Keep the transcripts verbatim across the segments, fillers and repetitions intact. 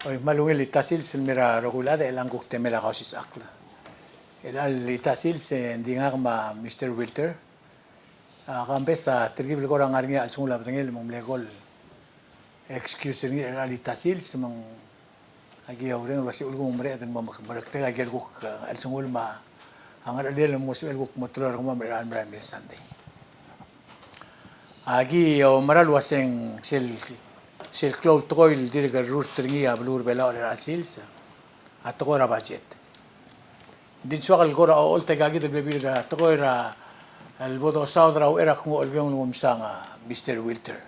Oi, me a ungil el tia el sils el mei er a rokui el chad e chelechang kuk temel a Kausisechakl. Chelecha el tia el sils e ng di ngak me a Mister Wilter. A, Kambes, a telkib el kora ngar er ngii a chelsengul a bedengel me ng mle call excuse er ngii er chelecha el tia el sils me ng aki oureng el uasei ulekum ng mereched el mo meketekl a ikel kuk, a, chelsengul me a ngerchelel el mo sebechel kuk mo teloi er kemam er chelecha el mera el mei el Sunday. Aki oumera el uaseng sel, sel klou el tekoi el dirk rurt er ngii a beluu er a Belau er chelecha el sils a tekoi er a budget. Ng di ng soak el kora ocholt aika kid el bebil er a tekoi er a, el bo dosaod er a uchei er a kngu a Olbiil er a Ngaraard, a Mister Wilter.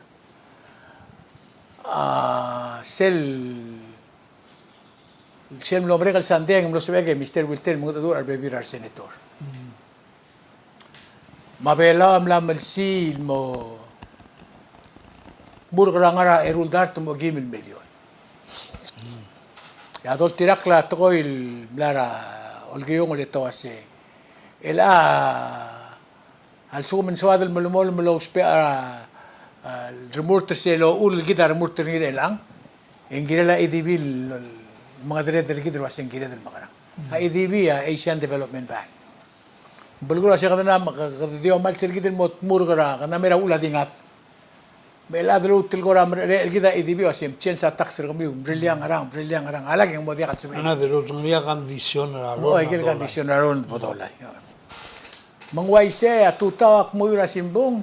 A, sel, sel mlo merek el Sunday e ng mlo sebechek e Mister Wilter el mengedecheduch er a rebebil er a resenator. Mm. Me a Belau a mla melsiich el mo, mo er a ngar er a eru el dart el mo okeim el million. E a doltirakl a tekoi el mla er a olekiung el te uasei, el a, a lsekum ng soad el melemolem el ousbech a, a, remurt er sel ochul kid a remurt er ngii er chelechang, e ng kirel a ADB el mengedereder er kid el uasei ng kired el mekerang. A ADB a Asian Development Bank. Belkul a se kede mla, kede di omals er kid el mo tmurk er a, kede mla mei er a uchul a di ngad. Me chelecha de lmuut el kora mereched er kid a ADB a se mchange a tax er kemiu, mrellii a ngerang, mrellii a ngerang, a lak e ng mo diak el sebechel. Another rules, ng ngar er ngii a condition er a loan. O, ikel condition er a loan bo dolai. Me ng uaisei a tutau a kmo er a simbung,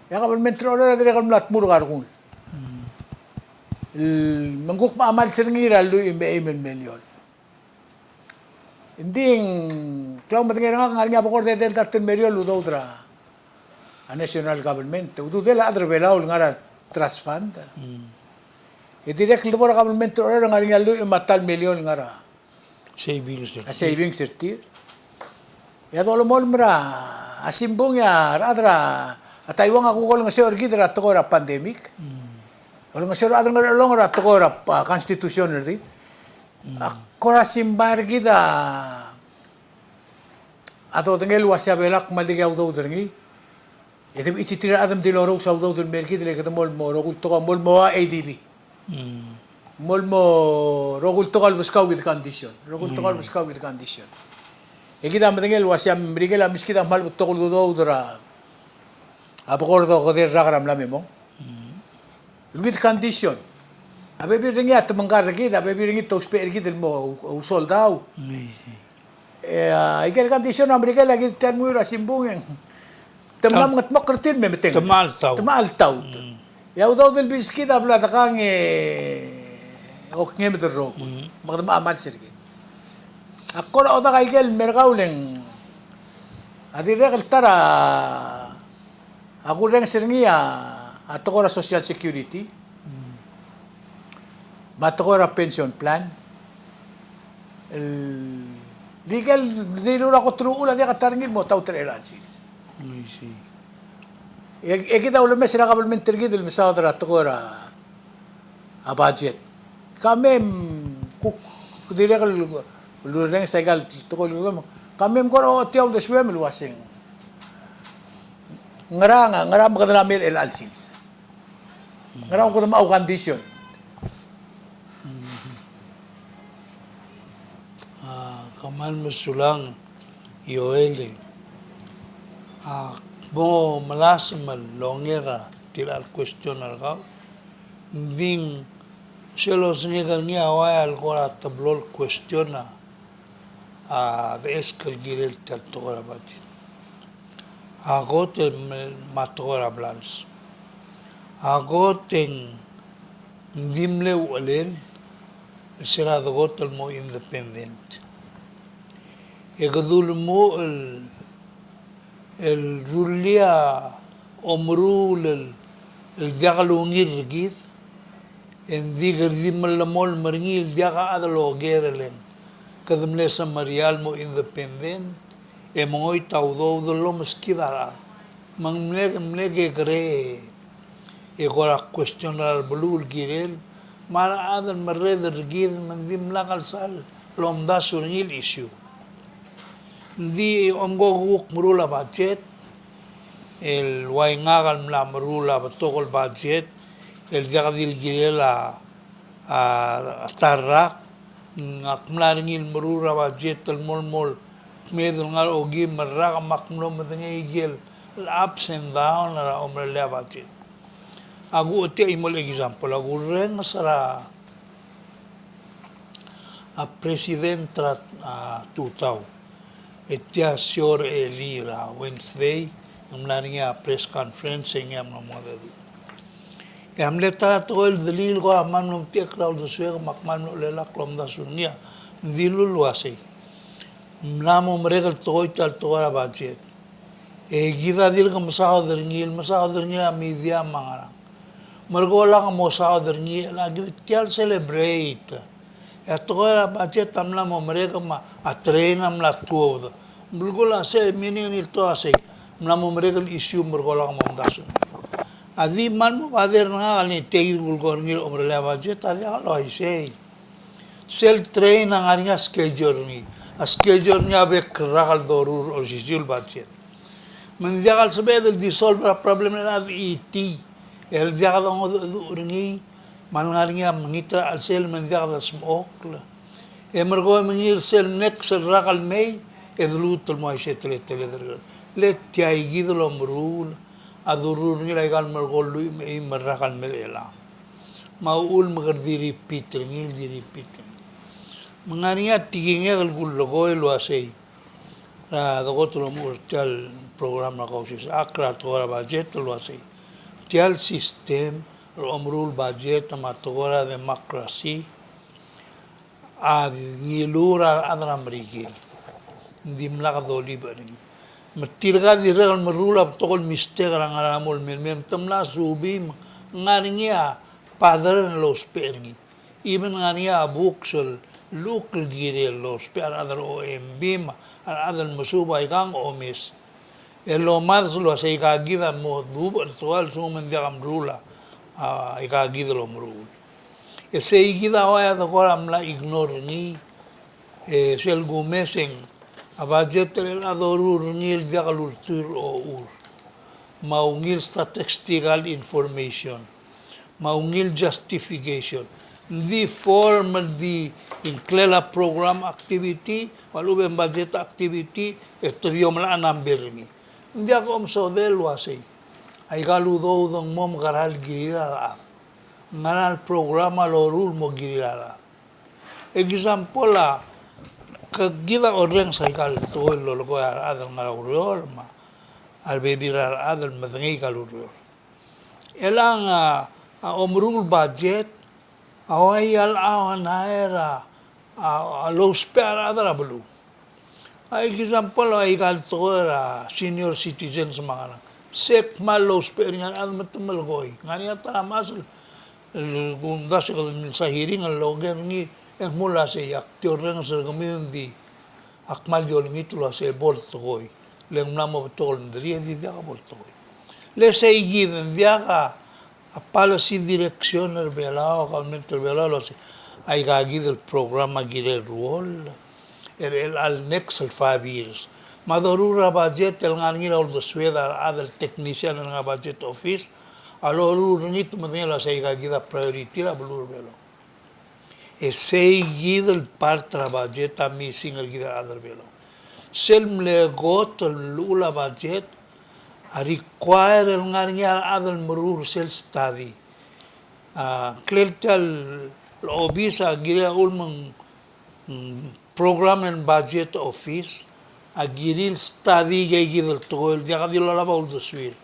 e a kabelment er a Oreor a dirrek el mla tmurk a rengul. Me ng kuk mla omals er ngii er a lluich me a eim el million. Ng di ng klou medengei er ngak, ng ngar er ngii a bekord edei el dart el million el udoud er a national government. Ududel a chad er a Belau el ngar er a trust fund. Mm. E dirrek el debo er a kabelment er a Oreor e ng ngar er ngii a lluich me a ta el million el ngar er a savings er tir. A savings er tir. E a dolemolem er a simbung e a rechad er a Taiwan a kuk olengeseu er kid er a tekoi er a pandemic. Mm. Olengeseu er a rechad er a Ngerchelong er a tekoi er a, a, constitution er tir. Mm. A kora simbai er kid a, a dodengei el uasei a Belau a kmal dikea udoud er ngii. E de bechititir a chad me di lorous a udoud el mei er kid e le kede mo el mo rokui el tekoi, mo el mo ua ADB. Mm. Mo el mo rokui el tekoi el beskau with condition. Rokui el tekoi el beskau with condition. E kid a medengei el uasei a Merikel a meskid a kmal betok el udoud er a, a bekord okedei el rak er a mla me mong. Mm. With condition. A bebil er ngii a te mengkar er kid, a bebil er ngii te ousbech er kid el mo ou-, ousoldau. Mm. E, a, ikel condition er a Merikel a kid tia el menguiu er a simbung e ng te mla mengetmokl er tir el me metengel. Te mla altaut. Te mla altaut. Mm. E a udoud el bilskid a bla dekang e okngemed el rokui. Mm. Me kede mla omals er kid. A kora odak a ikel mer kau el ng, a dirrek el ta er a, a kurrenges er ngii a, a tekoi er a social security. Mm. Me a tekoi er a pension plan. El, di ikel dilu er a kot el uchul a diak a ta er ngii el mo taut er chelecha el sils. I see. E, e kid a ulemes er a kabelment er kid el mesaod er a tekoi er a, a budget. Ka mem kuk dirrek el, el urrenges aika el tekoi el, ka mem kora ochotii a uldesuem el uaseng. Ngera, ngera me kede mla mei er chelecha el sils. Ngera kede mo condition. A, kmal mesulang Joel. A, bo melasem el onger a tia el question er kau. Ng di ng sel osengek er ngii a ua el kora teblo el question a, a, beches el kirel tia el tekoi er a budget. A kot el me, me a tekoi er a blals. A kot e ng di mle uchelel, se er a dekot el mo independent. E kede ulemuchel el, el rullii a omeruul el, el diak lungil er kid, e ng di kede di melemolem er ngii el diak a chad el oker el ng kede mle semeriar el mo independent, e mengoit a udoud el lomeskid a rechad. Me ng mle, mle kekerei e kora question er a beluu el kirel, me a rechad el merreder er kid me ng dimlak el sal lomdasu er ngii el issue. Ng di omko kuk meruul a budget, el ua ngak el mla meruul a betok el budget, el diak di le kirel a a ta el rak, ng ak mla er ngii el meruul er a budget el mo, mo kmeed el ngar er a okeim el rak me ak mlo medengei ikel ups and down er a omerellel a budget. Ak uchetii a chimo el example, ak urrenges er a a president er a, a, tutau. E tia sior elii er a Wednesday, e ng mla er ngii a press conference, e ngii a mlo mengedecheduch. E a mle ta er a tekoi el delii el kora kmal mlo metiek er a uldesuek me ak kmal mlo chelellakl el omdasu er ngii a, ng dilu el uasei, ng mla mo merek el tekoi tia el tekoi er a budget. E kid a dirk mesaod er ngii, el mesaod er ngii a media me a ngerang. Merekong e ng mo saod er ngii, e a kid tia el celebrate. E a tekoi er a budget a mla mo merek me a train a mla tuobed. Ng belkul a sei, meaning er ngii el tekoi a sei, ng mla mo merek el issue, merekong e ng mo omdasu. A di kmal mo bother er ngak el tia kid el kulekoi er ngii el omerellel a budget, a diak el uaisei. Sel train a ngar er ngii a schedule er ngii. A schedule er ngii a bek el rak el doruul er a osisiu el budget. Me ng diak el sebeched el disolve er a problem er a chitii el diak dongedecheduch er ngii, me a lengar er ngii a mengit er a chelsel me ng diak desmechokl. E merekong e mengiil er sel next el rak el mei, e de luut el mo uaisei teleteled er a. Le tia kid el omeruul a doruul er ngii er aika el merekong el lluich me a eim el rak el mei er chelechang. Me a uchul me kede di repeat er ngii, di repeat er ngii. Me ng ngar er ngii a tekingek el kulekoi el uasei, er a dekot el omuchel er tia el program er a Kausisechakl er a tekoi er a budget el uasei, tia el system er a omeruul budget me a tekoi er a democracy a ngiluu er a rechad er a Merikel. Ng dimlak dolibech er ngii. Me tirka a dirrek el meruul a betok el mistake er a ngar er a mo el mei, me te mla subii me ng ngar er ngii a pattern el ousbech er ngii. Even ngar er ngii a books el llechukl el kirel el ousbech a rechad er a O M B me a rechad el mesuub a ikang omes. E lomad el uasei aika kid a mo dubech el tekoi a lsekum ng diak a meruul a, a, aika kid el omeruul. E sei kid a ua ia de kora mla ignore er ngii, e sel kumes e ng a budget er chelechang a doruul er ngii el diak lultuil er a ochur. Me a ungil statistical information. Me a ungil justification. Ng di form el di ngklel a program activity, me a lechub e ng budget activity, e te di omelai a number er ngii. Ng diak omesodel el uasei aika el udoud a ng mo mekerang el kirir a rechad. Ngera el program a loruul el mo kirir a rechad. Example a, ke kid a orrenges aika el tekoi el lolekoi a rechad el ngar er a ureor, me a rebebil er a rechad el medengei aika el ureor. Chelechang a, a omeruul budget, a ua ia el, a ua ngera a, a lousbech a rechad er a beluu. A example a ika el tekoi er a senior citizens me a ngerang. Se kmal lousbech er ngii a rechad me te melekoi. Ngar er ngii a ta er a mechas el, el kumdasu e kede milsa hearing el oker er ngii, e ng mle uasei ak di orrenges er kemiu ng di ak kmal di olengit el uasei bo el tekoi. Le ng mla mo betok el mderii e di diak bo el tekoi. Le sei kid ng diak a a policy direction er a Belau, a government er a Belau el uasei aika kid el program a kirel el ruoll er chelecha el next el five years. Me a doruul er a budget el ngar er ngii er a uldesued a rechad el technician el ngar er a budget office a loruul er ngii, te medengei el uasei aika kid a priority er a beluu er a Belau. E sei kid el part er a budget a missing er kid el chad er a Belau. Sel mle kot el llechul a budget a require el ngar er ngii a rechad el meruul er sel study. A, ngklel tia el obis a kirir a uchul me ng, mm, program and budget office a kirir el study aika kid el tekoi el diak di lolab a uldesuir.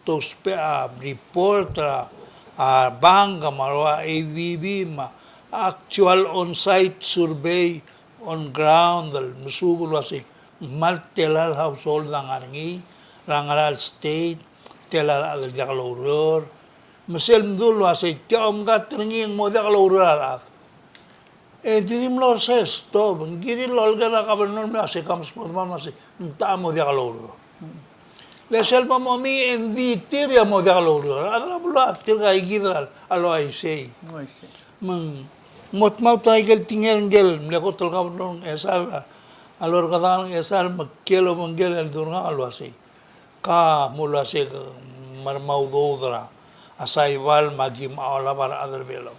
Te ousbech a report er a, a, bank me a ua A D B me a actual on-site survey on ground el mesuub el uasei ng kmal tela el household a ngar er ngii er a ngera el state, tela el chad el diak loureor. Me sel mdu el uasei tia omkat er ngii e ng mo diak loureor a rechad. E di mlo er sei e stop, ng kirir el oleker er a governor el mle uasei, ka msmodmam el uasei ng techa mo diak loureor. Le sel bo momiich e ng di tir a mo diak loureor. A rechad er a beluu a tirka ikid er a loia isei. Uaisei. Me ng mo dmaut er a ikel tekingel ngike el mle kot el governor Ngchesar, a Lorkedaol Ngchesar, me kiei el obengkel el dul er ngak el uasei, ka mle uasei, me a remo udoud er a Saipan me a kim a olab a rechad er a Belau.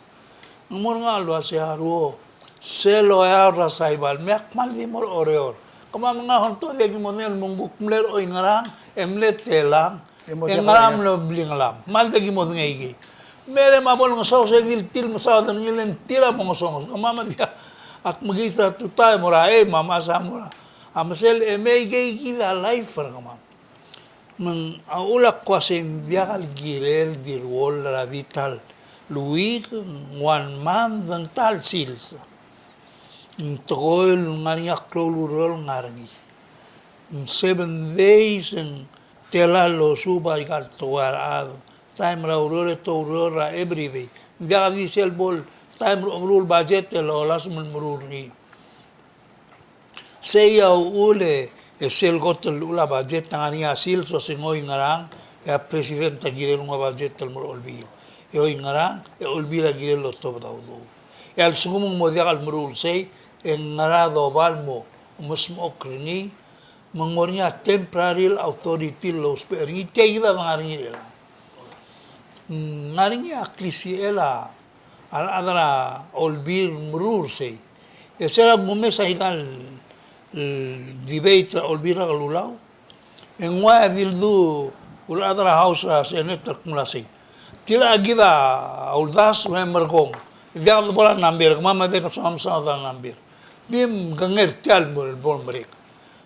Ng mo er ngak el uasei a ruo, sel loia er a Saibal, me ak kmal di mo er a Oreor. Kemam a ngar er a Honto, diak ki modengei el mo ng kuk mle er oingerang, e mle telang, e ngera mle blingelam. Kmal diak ki modengei ikei. Me le me a bo lengesonges e di le tir mesaod er ngii le ng tir a mo ngesonges. Kemam a diak, ak mekiis er a tutau e mo er a, e, me a mechas a mo er a, a mesel, e me ikei kid a life er kemam. Me ng a uchul a kmo uasei ng diak el kirel di ruoll er a di ta el week, one month, ng ta el sils. Ng tekoi el ngar er ngii a klou el ureor el ngar er ngii. Ng seven days, ng tela el losuub aika el tekoi a rechad. Taem er a ureor e te oureor er a everyday. Ng diak di sel bo el taem er a omeruul budget e lolasem el meruul er ngii. Sei a uchul e sel kot el llechul a budget a ngar er ngii a sils el uasei ng oingerang, e a president a kirel nguu a budget el mo er a olbiil. E oingerang, e olbiil a kirel el otobed a udoud. E a lsekum ng mo diak el meruul sei, e ngera doba el mo mesmechokl er ngii, me ng mo er ngii a temporary el authority el lousbech er ngii, tia kid a de ngar er ngii er chelechang. Ng ngar er ngii a klisichel a a rechad er a olbiil el meruul er sei. E se er a kumes aika el debate er a olbiil er a kelulau, e ng ua e di ledu a rechad er a House er a Senate el kmo uasei, tia kid a uldasu e merekong, diak de bo er a number, kemam a diak el soam mesaod a number. Di mkengei er tia el bo el merek.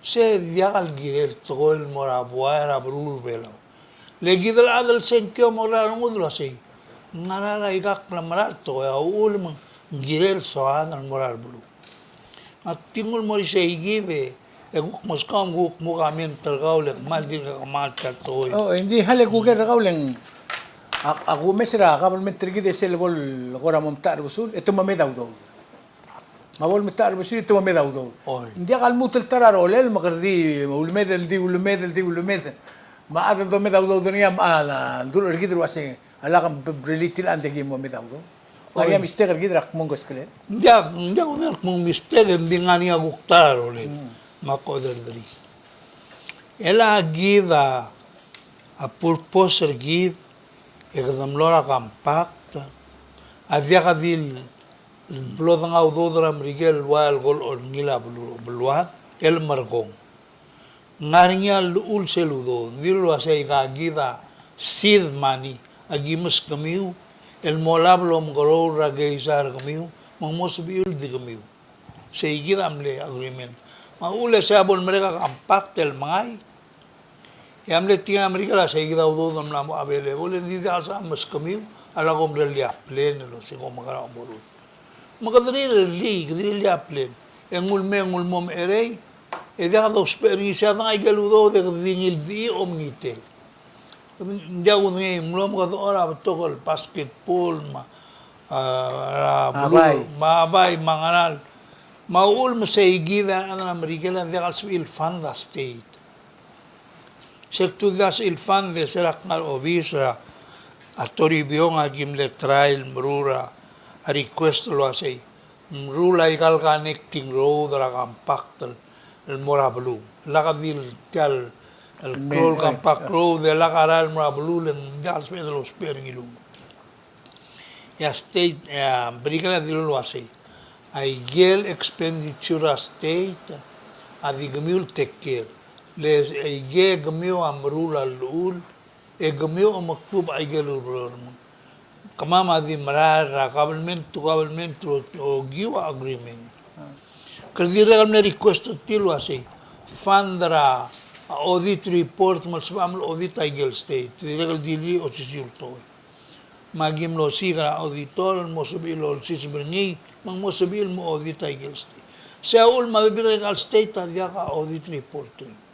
Se diak el kirel tekoi el mo er a buai er a beluu er a Belau. Le kid el chad el sengkio a mo er a rengud el uasei, ng ngera er aika el mera el tekoi a uchul me ng kirel soad el mo er a rebeluu. Ak di nguu el mo er isei kid e kuk meskau me kuk mo comment er kau le kmal dirk kemanget tia el tekoi. O, e ng di a le kuk er kau le ng, a, a kumes er a government er kid e sel bo el kora mo mtechar er a besul, e te mo mei a udoud. Me a bo el mtechar er a besul e te mo mei a udoud. Oi. Ng diak a lmuut el ta er a rolel me kede di ulemedel, di ulemedel, di ulemedel. Me a chad el domed a udoud er ngii a, a, a, dul er kid el uasei, a lak mbrelii tia el chad e ng diak ki mo mei a udoud. Oi. Ng diak a mistake er kid er a kmo ng keskelel. Ng diak, ng diak kudengei el kmo ng mistake, e ng di ngar er ngii a kuk ta er a rolel. Mm. Me a kodellii. E le kid a, a purpose er kid, e kede mlo er a compact, a diak di el mlo dengai a udoud er a Merikel el ua el kol ongil a belu-, beluad, el merekong. Ng ngar er ngii a llechul sel udoud, ng dilu el uasei aika kid a seed money, a ki meskemiu, el mo olab el omekeroul er a keizai er kemiu, me ng mo sebechiu el di kemiu. Sei kid a mle agreement. Me a uchul e sei a bo lemerek a compact el mengai. E a mle tekingel a Merikel a sei kid a udoud el mla mo available, e ng di diak el sebecham el meskemiu, a lak kom rirellii a plan el uasei kom mekerang e moruul. Me kede rirellii, kede rirellii a plan. E nguu el mei, nguu el mo mecherei, e diak dousbech er ngii, se a dengai aike el udoud e kede di ngii el di omengitel. Ng diak kudengei, mlo mekedechor a betok el basketball, me a, a, a, bai. Me a bai, me a ngerang. Me a uchul me sei kid a rechad er a Merikel a diak el sebechir el fund a state. Se kdu diak el sebechir el fund e se er a kngar er a obis er a Toribiong a ki mle try el meruul a request el uasei, meruul aika el connecting road er a compact el, el mo er a beluu. Lak di tia el, el klou el compact road, e lak a rael el mo er a beluu, le ng diak el sebeched el ousbech er ngii el udoud. E a state, e a Merikel a dilu el uasei, aike el expenditure er a state a di kemiu el take care. Le aike kemiu a meruul a llechul, e kemiu a omekdubech aike el ureor. Me kemam a di merael er a government to government el okiu a agreement. Kede dirrek el mle request er tir el uasei, fund er a audit report me le sebecham el audit aike el state. Dirrek el di lii osisiu el tekoi. Me aki mlo osiik er a auditor el mo sebechir el olsiseb er ngii, me ng mo sebechir el mo audit aike el state. Se a uchul me a bebil er aika el state a diak a audit report er ngii.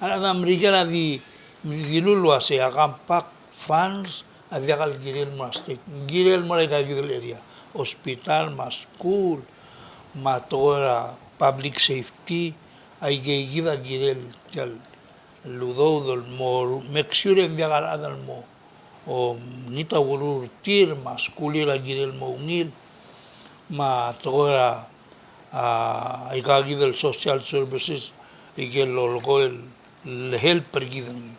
A rechad er a Merikel a di, di dilu el uasei a compact funds a diak el kirel el mo er a state. Kirel el mo er aika kid el area. Hospital, me a school, me a tekoi er a public safety, aike kid a kirel tia el udoud el mo make sure e ng diak a rechad el mo omekngit a ukeruul er tir, me a skulir a kirel el mo ungil, me a tekoi er a, a, aika kid el social services, aike el lolekoi el help er kid er ngii.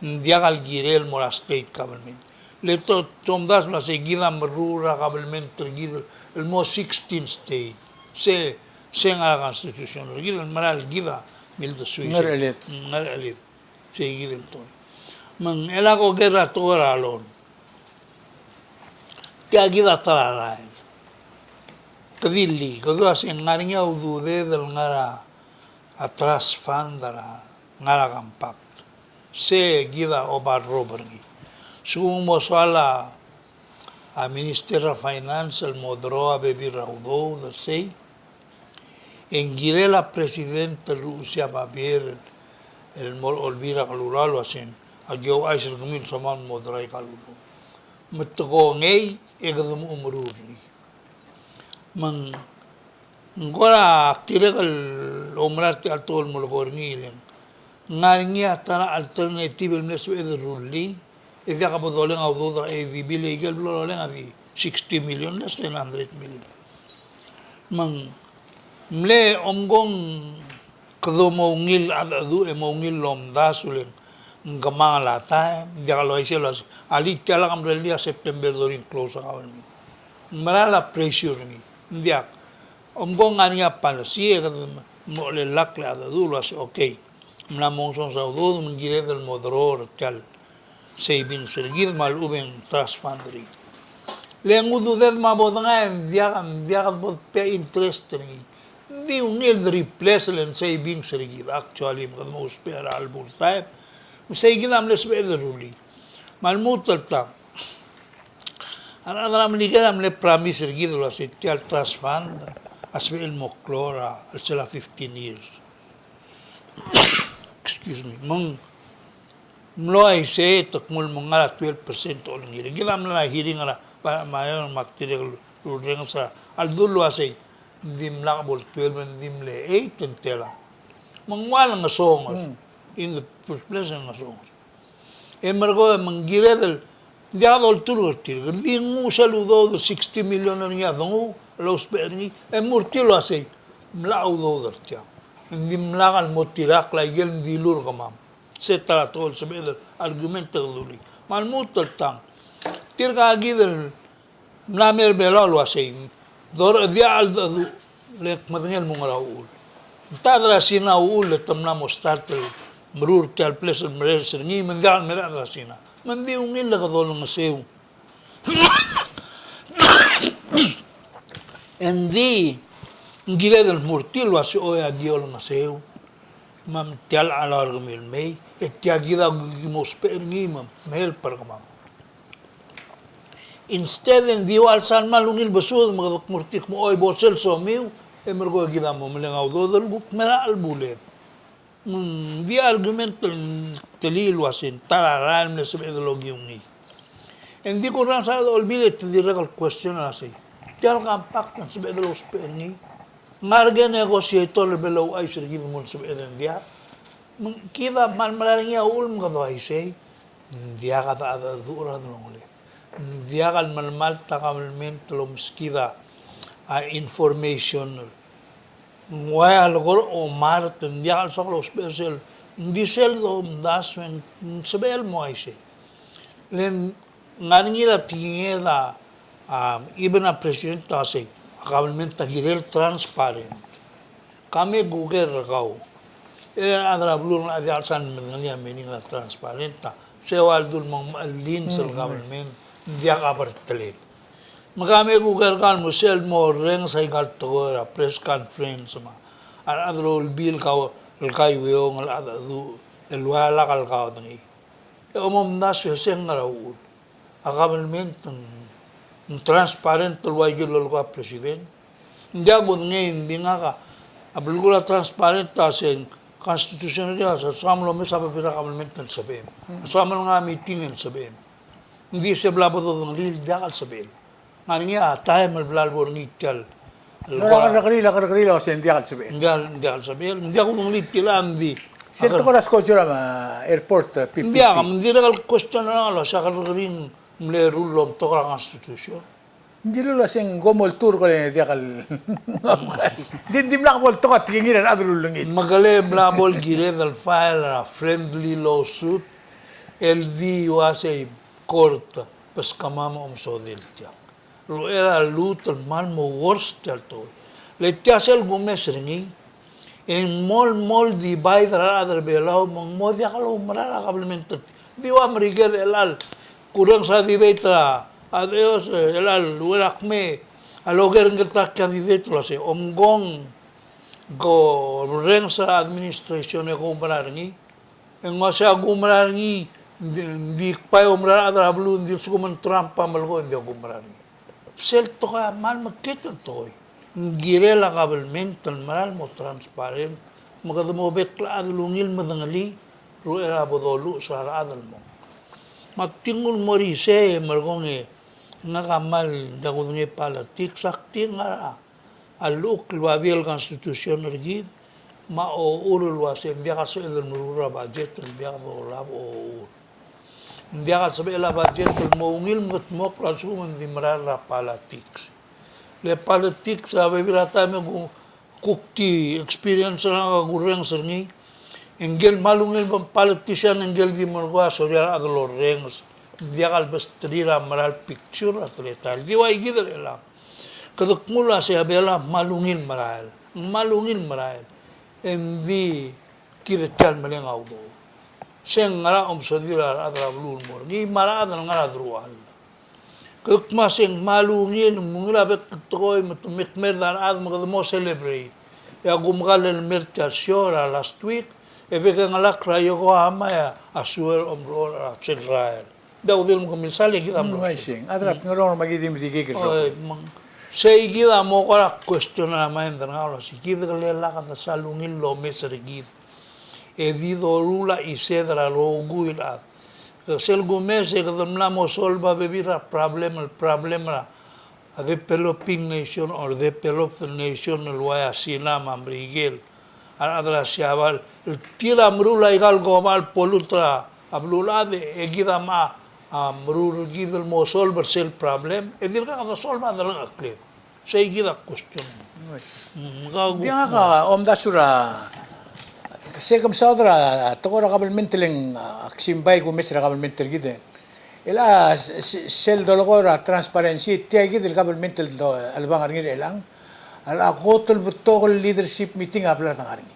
Ng diak el kirel el mo er a state government. Le te, te omdasu el uasei kid a meruul er a kabelment er kid el mo sixteen state. Se, se ngar er a constitution er kid el mera el kid a mildesuis. Ngerechelid. Mm, ngerechelid. Sei kid el tekoi. Me ng chelecha oker er a tekoi er a loan. Tia kid a ta er a rael. Kede di, kede uasei ng ngar er ngii a ududed el ngar er a, a trust fund er a, ngar er a compact. Se kid a oba el rub er ngii. Sekum ng mo soal a, a Minister er a Finance el mo draw a bebil er a udoud er sei, e ng kirel a President el luchesii a babier el mo er a Olbiil er a Kelulau el uasei, aki ouchais er kemiu el soam el mo draw aika el udoud. Me te kongei e kede mo omeruul er ngii. Me ng, ng kora ak dirrek el oumera er tia el tekoi el melekoi er ngii, le ng ngar er ngii a ta er a alternative el mle sebeched el rullii, e diak bo doleng a udoud er a ADB, le ikel blo loleng a di sixty million, less than hundred million. Me ng mle omko ng kede mo ungil cheldecheduch e mo ungil el omdasu le ng kemanget a taem, ng diak el uaisei el uasei, alii, tia el kmal mrellii a September e doring close a government. Ng mera el pressure er ngii, ng diak. Omko ng ngar er ngii a policy e kede mo chelellakl el cheldecheduch el uasei, okay, mla mo ngesonges a udoud me ng kired el mo draw er tia el savings er kid me a lechub e ng trust fund er kid. Le ng ududed me a bo dengai e ng diak, ng diak bo dpia interest er ngii. Ng di ungil de replace el savings er kid, actually, me kede mo ousbech er a chelebuul taem. Me sei kid a mle sebeched el rullii. Me a lmuut el tang, a rechad er a Merikel a mle promise er kid el uasei tia el trust fund a sebechel el mo klou er a chelsel a fifteen years. Excuse me. Me ng mlo uaisei, te kmo ng ngar er a twelve percent a olengit. Kid a mla er a hearing er a, ba, me a, me ak dirrek el lurrenges er a, a ledu el uasei, ng dimlak bo el twelve, ng di mle eight, e ng telang. Me ng ua el ngesonges. Mm. In the first place, ng ngesonges. E merekong e me ng kired el, ng diak dolturk er tir. Kede di nguu sel udoud el sixty million er ngii a denguu el ousbech er ngii, e mo er tir el uasei, mla udoud er tiang. Ng dimlak el mo tirakl a ikel dilu er kemam. Se ta er a tekoi el sebeched el argument e kede dulii. Me a lmuut el tang, tirka kid el mla mer a Belau el uasei, dorechedii a cheldecheduch le kmedengei el mo ngar er a uchul. Ng ta er a Sina a uchul le te mla mo start el meruul er tia el place el mereres er ngii, me ng diak el mera er a Sina. Me ng di ungil e kede olengeseu. E ng di, ng kired el mo er tir el uasei, oi, aki olengeseu. Me tia el chelecha el kemiu el mei, e tia kid a ki mo ousbech er ngii me, me help er kemam. Instead e ng di ua lsal mal ungil besud me kede kmo er tir el kmo, oi, bo er sel somiu, e merekong e kid a mo meleng a udoud el kuk mera el buled. Me ng di argument el telii el uasei, ta er a rael el mle sebeched el okiu ngii. E ng di kuk ngar er a Olbiil e te dirrek el question el uasei, tia el compact ng sebeched el ousbech er ngii. Ngar er ngii a negotiator el bo louchais er kid me ng sebeched e ng diak. Me ng kid a kmal mera er ngii a uchul me kede uaisei, ng diak a cheldecheduch er a delongeled. Ng diak el melemalt a government el omeskid a, a information. Ng ua a lekor omart, ng diak el soak el ousbech er sel, ng di sel domdasu e ng sebechel mo uaisei. Le ng ngar er ngii a tekinged a, a, even a president a uasei, a government a kirel transparent. Ka me kuker er kau. E a rechad er a beluu a diak el sal medengelii a meaning er a transparent a. Se ua ledu el mengmechelins el government, ng diak a bertelel. Me ka me kuker er kau el mo sel mo orrenges aika el tekoi er a press conference me a rechad er a Olbiil el kau, el kaiueong el cheldecheduch el ua lak el kaodengei. E omomdasu e se ng ngar er a uchul. A government ng, ng transparent el ua ikel lolekoi a president. Ng diak kudengei, ng di ngak a, a belkul a transparent a se ng constitution er kid a se soam el omes a bebil er a government e ng sebechem. Soam el ngar er a meeting e ng sebechem. Ng di se bla bo dodengelii el diak el sebechel. Ngar er ngii a taem el bla lebo er ngii tia el, el kora kerrekeriil, a kerrekeriil a uasei ng diak el sebechel. Ng diak, ng diak el sebechel, ng diak kudengelii tia el, ng di. Sel tekoi er a skojo er a airport, e, P P P. Ng diak, me ng dirrek el question er ngak el uasei a kerrekeriil ng mle rule el omtok er a constitution. Ng dilu el uasei ng kom olturk e diak el, ng di, ng dimlak bo ltok a tekingir a rechad el ulengit. Me kele mla bo el kired el file a friendly lawsuit el di uasei court beskemam a omesodel tiang. Ruchei er a lluut el kmal mo worse tia el tekoi. Le tia sel kumes er ngii, e ng mo, mo divide er a rechad er a Belau, me ng mo diak loumerang a kabelment. Di ua Merikel er chelechang, kurrenges a debate er a, a, e, chelechang, uchei er a kmei a loker er ngii el ta a debate el uasei, omko ng ko rrenges er a administration e koumerang er ngii. E ng uasei a koumerang er ngii, ng di, ng di kbai oumerang a rechad er a beluu, ng di lsekum ng Trump a melekoi, ng di koumerang er ngii. Sel tekoi a kmal mekngit el tekoi. Ng kirel a kabelment el meral mo transparent, me kede mo bek el chad el ungil medengelii, ruchei er a bo doluches er a rechad el mong. Me ak di nguu el mo er isei, e merekong e, ngak a kmal diak kudengei politics, ak di ngar er a a llechukl el babier el constitution er kid, me a ochur el uasei ng diak a sebeched el meruul er a budget el diak dolab a ochur. Ng diak a sebechel a budget el mo ungil mengedmokl a lsekum ng di merael er a politics. Le politics a bebil er a taem e ku, kuk di experience er ngak a kurrenges er ngii, e ngike el kmal ungil politician e ngike el di melekoi a sorir a rechad el orrenges. Ng diak el besterir a meral picture er a teletael. Di ua ikid er chelechang. Kede kmo el uasei a Belau a kmal ungil merael. Ng kmal ungil merael. E ng di kid tia el meleng a udoud. Se ng ngar er a omesodel a rechad er a beluu el mo er ngii, me a rechad el ngar er a deruchall. Kede kmo se ng kmal ungil, me ungil a bek el tekoi, me te mekmerd a rechad, me kede mo celebrate. E a kumekall el mer tia el show er a last week, e bek el ngelakl er a Yokohama e a suel a omerechorech er a sel rael. Diak kudil me kemiu el sal e kid a mlo. Mm, uaisei. A chad er a Ngerong me a kid di medikik er. Oi, me ng. Sei kid a mo kora question er a mind er ngak el uasei kid el lak de sal ungil el omes er kid. E di doruul a chised er a rokui el chad. Sel kumes e kede mla mo solve a bebil er a problem, el problem er a a developing nation or developed nation el ua a Sina me a Merikel, a rechad er a Siabal, el tir a meruul aika el kobak el pollute er a beluulechad, e kid a mla, a, meruul er kid el mo solve er sel problem, e dirkak de solve a delengchekled. Sei kid a question. Mm, ka ku- Diak a omdasu er a, se ke mesaod er a tekoi er a kabelment el ng, a, ak simbai kumes er a kabelment er kid. El a s-, s-, sel dolekoi er a transparency, tia kid el kabelment el do, el bang er ngii er chelechang. A kot el betok el leadership meeting a bla dengar er ngii.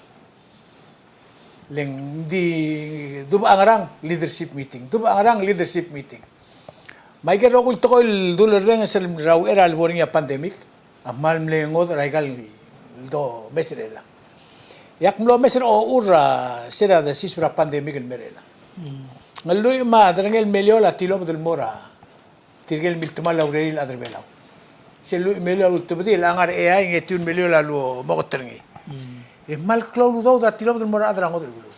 Le ng di dubech a ngerang leadership meeting, dubech a ngerang leadership meeting. Me aike el rokui el tekoi el dulerrenges er a uchei er a lebo er ngii a pandemic. A kmal mle ngodech er aika el domes er chelechang. E ak mlo omes er a ochur er a se er a desiseb er a pandemic el mer chelechang. Mm. Ng lluich me a derengel el miliol a tilobed el mo er a tirke el miltemall a urerir el chad er a Belau. Se el lluich miliol a ultebedii, el ngar er a A I e ng etiu el miliol a luomoket er ngii. Mm. E kmal klou el udoud a tilobed el mo er a chad er a ngodech el beluu.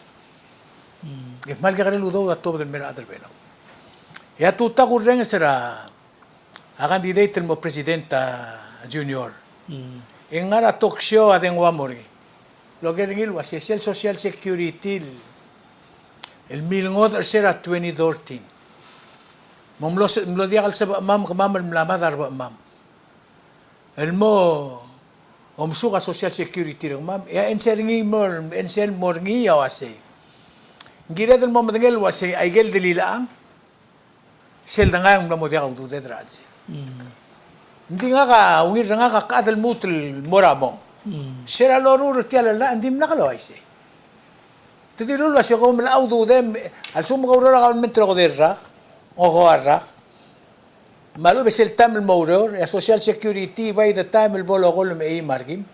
Mm. E kmal kekerei el udoud a tuobed el mer a chad er a Belau. E a tutau a kurrenges er a a candidate el mo president a Junior. Mm. E ng ngar er a talk show a dengua mo er ngii. Loker er ngii el uasei sel social security el, el milengodech er se er a twenty thirteen. Me ng mlo se-, mlo diak el sebechemam, kemam el mla mad a rebechemam el mo omesuk a social security er kemam. E a answer er ngii mo, answer el mo er ngii a uasei ng kired el mo medengei el uasei aike el delilechang sel dengai e ng mla mo diak a ududed er a chelsel. Mm. Ng di ngak a ungil er ngak a kede lmuut el mo er a mong. Mm. Se er a loruul er tia el llach, ng dimlak el uaisei. Te dilu el uasei kom mla ududem, a lsekum ke oureor er a government el okedei el rak, okoua el rak. Me a lechub e sel taem el mo oureor, e a social security, by the time el bo lokolem e mei me a rekim,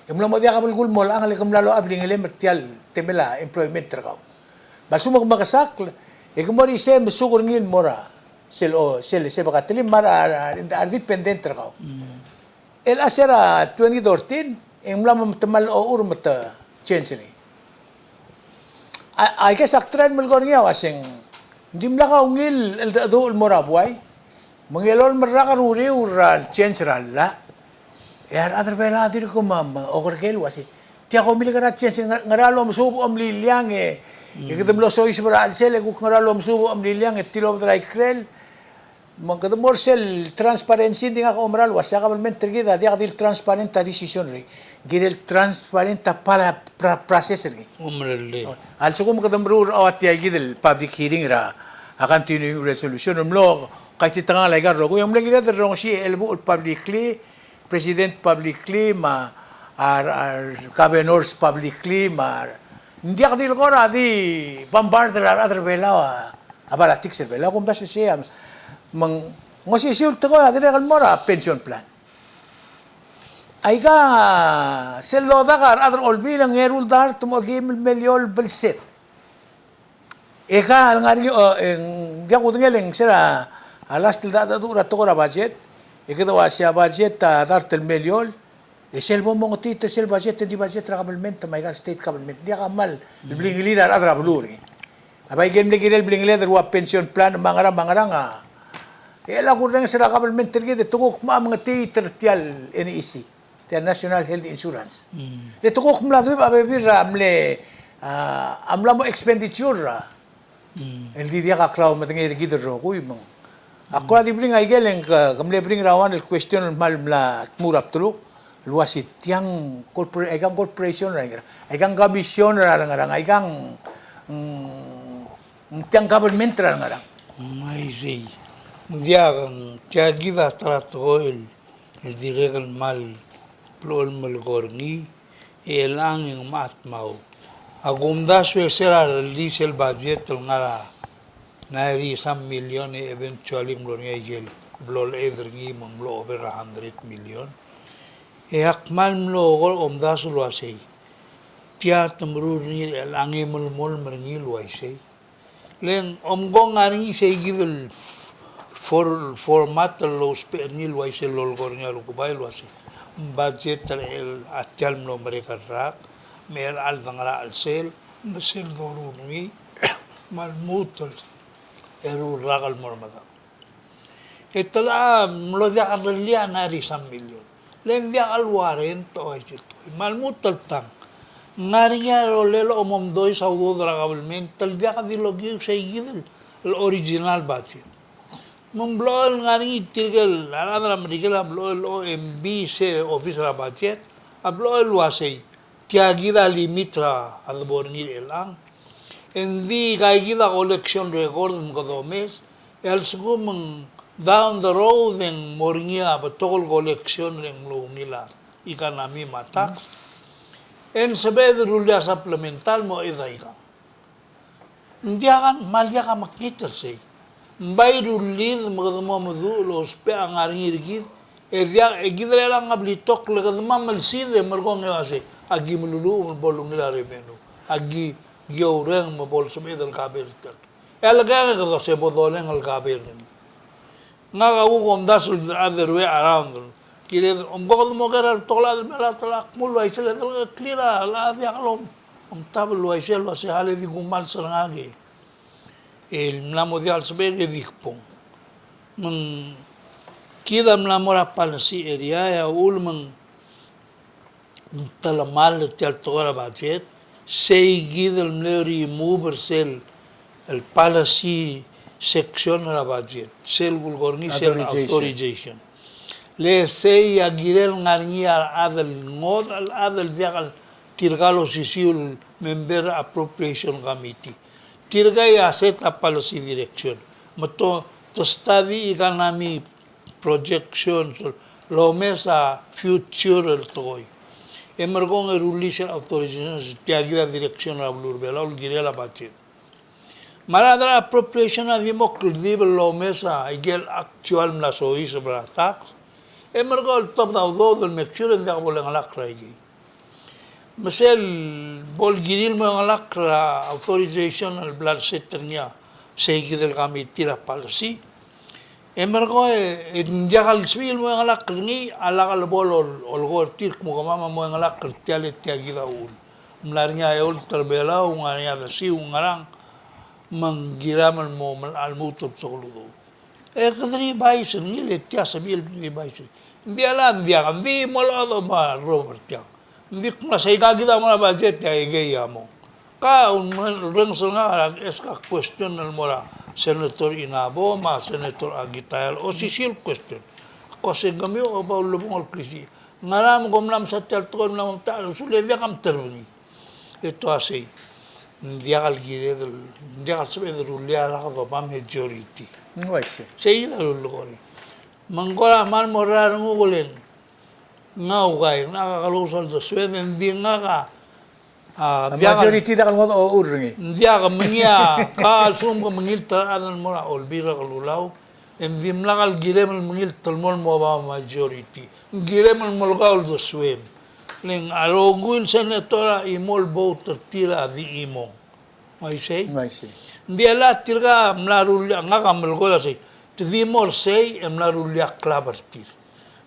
e ng mla mo diak a belkul el mo lechang e le ke mla locha blingelem er tia el temel a employment er kau. Me a lsekum ke mekesakl, e ke mo er isei e mesuk er ngii el mo er a sel, o, sel sebechel a telim me a re, a re, a re dependent er kau. Mm. El a se er a twenty thirteen, e ng mla mo metemall a ochur me te change er ngii. A, I guess ak try el melekoi er ngii a uaseng, ng dimlak a ungil el cheldecheduch el mo er a buai. Me ng elolem el rak er a uriul er a change er a llach. E a rechad er a Belau a dirk me, me okerker el uasei, tia kom milekera change, ngera, ngera lomesuub a omliliang e, e kede mlo soiseb er a chelsel e kuk ngera lomesuub a omliliang e tilobed er a ikrel. Me kede mo er sel transparency, ng di ngak a oumera el uasei a government er kid a diak di le transparent a decision er ngii. Kirel transparent a pala pra-, process er ngii. Omerellel. A lsekum kede meruul er a ua tia kid el public hearing er a, a continuing resolution, el mlo Kaititekangel aika el rokui, e ng mle kired el rongesii el chelebuul publicly, president publicly, me a, a, governors publicly, me a, ng diak di le kora di bombard er a rechad er a Belau a, a politics er a Belau, kumdasu e sei a, me ng osisiu el tekoi a dirrek el mo er a pension plan. Aika sel lodak a rechad er a Olbiil e ng eru el dart me a okeim el miliol el belsed. E ka el ngar er ngii, e, ng diak kudengei e ng se er a, a last el dachedecheduch er a tekoi er a budget, e kede uasei a budget a dart el miliol, e sel bo mongetiit er sel budget, e ng di budget er a government, me aika el state government, ng diak a kmal blingelir a rechad er a beluu er ngii. A bai ikel mle kirel blingeled el ua pension plan, me a ngerang, me a ngerang a. E chelecha kurrenges er a government er kid e te kuk mo mengetiit er tia el N E C. Tia National Health Insurance. Mm. Le te kuk mla duubech a bebil er a mle, a, a mla mo expenditure er a. Mm. El di diak a klou medengei er kid el rokui me ng. A kora di bring a ikel e ng ke, ke mle bring er a one el question el kmal mla tmuu er a bdeluk. El uasei tiang corpora-, aikang corporation er a ngerang. Aikang commission er a ngerang. Aikang, mm, tiang government er a ngerang. Mm, I see. Ng diak, ng tia kid a ta er a tekoi el el dirrek el kmal blechoel el melekoi er ngii, e chelechang e ng mla dmaut. A kumdasu e se er a release el budget el ngar er a ninety some million e eventually ng mlo er ngii a ikel blo el add er ngii me ng mlo over a hundred million. E ak kmal mlo ko el omdasu el uasei. Tia te meruul er ngii er chelechang e melemolem er ngii el uaisei. Le ng omko ng ngar er ngii sei kid el f-, for-, format el lousbech er ngii el uaisei el lolekoi er ngii a rukebai el uasei. Ng budget er chelecha tia el mlo merek el rak, me chelecha el dengelachel sel, me sel doruul er ngii, me a lmuut el eru el rak el mo er medad. E te locha mlo diak el rellii a ninety some million. Le ng diak el warrant a uaisei el tekoi. Me a lmuut el tang. Ng ngar er ngii a rolel a omomdois a udoud er a government el diak di lokiu sei kid el original budget. Me ng blechoel ngar er ngii tirke el, a rechad er a Merikel a blechoel el O M B se office er a budget, a blechoel el uasei. Tia kid a limit er a debo er ngii er chelechang. Engdi aika kid a collection record me kede omes, e a lsekum ng down the road e ng mo er ngii a betok el collection er a ng mlo ungil a economy me a tax, e ng sebeched el rullii a supplemental mo chad aika. Ng diak a, kmal diak a mekngit er sei. Ng bai rullid me kede mo meduch el ousbech a ngar er ngii er kid, e diak, e kid er chelechang a blitok le kede mo melsid e merekong e uasei, a ki meluluuch me bo lungil a revenue. A ki, ki oureng me bo lsebeched el kaber er tia. E a lekang e kede uasei bo doleng el kaber er ngii. Ngak a kuk omdasu el other way around. Kired, omko kede mo ker a betok el chad el mla er a telak mul uaisei el delengcheklir a chad, diak lom. Omtab el uaisei el uasei a le di kmal ser ngak e. El mla mo diak el sebechek e di kbong. Me ng kid a mla mo er a policy area e a uchul me ng telemall er tia el tekoi er a budget, sei kid el mle remove er sel, el policy section er a budget, sel kulekoi er ngii sel authorization. Authorization. Le sei a kirel ngar er ngii a rechad el ngodech el chad el diak el tirka el osisiu el member er a appropriation committee. Tirka a set a policy direction. Me to, to study economy projections, el omes a future el tekoi. E merekong e rullii sel authorization, tia kid a direction er a beluu er a Belau el kirel a budget. Me a rechad er a appropriation a di mo kldibel el omes a ikel actual el mla soiseb er a tax. E merekong el tobed a udoud el make sure e ng diak bo lengelakl er a ikei. Me sel bo el kirir el mo engelakl er a authorization el bla leset er ngii a sei kid el committee er a policy. E merekong e, e ng diak el sebechir el mo engelakl er ngii a lak el bo lol-, olekoi er tir el kmo kemam a mo engelakl er tia le tia kid a uchul. Ng mla er ngii a eolt er a Belau, ng ngar er ngii a desiu, ng ngerang, me ng kiram el mo melecha el lmuut el betok el udoud. E kede revise er ngii le tia sebechir el revise er ngii. Ng di a la, ng diak, ng di mo locha doba Robert tiang. Ng di kmo sei ka kid a mo er a budget e aikei a mong. Ka urrenges er ngak el ask a question el mo er a Senator Inabo me a Senator Akitaya el osisiu el question. Ko se kemiu a oba ulebongel el klisiich. Ngera me kom mla mesa tia el tekoi el mla mo metacher el usul e diak a mterebengii. E te uasei. Ng diak el kired el, ng diak el sebeched el rullii a lak doba majority. Ng uaisei. Sei kid a lulekoi. Me ng kora kmal mo er a renguk el ngak a ukai, ngak a kakerous a uldesued, e ng di ngak a, a, a diak el majority diak el ngodech a ochur er ngii. Ng diak, me ngii a, ka lsekum ke mengilt er a rechad el mo er a Olbiil er a Kelulau, e ng dimlak el kirem el mengilt el mo el mo oba majority. Ng kirem el mo er kau a uldesuem. Le ng a rokui el senator a chimo el vote er tir a di chimong. Ng uaisei? Ng uaisei. Ng di a tirka a mla rullii, ngak a melekoi el uasei, te di mo er sei e mla rullii a klab er tir.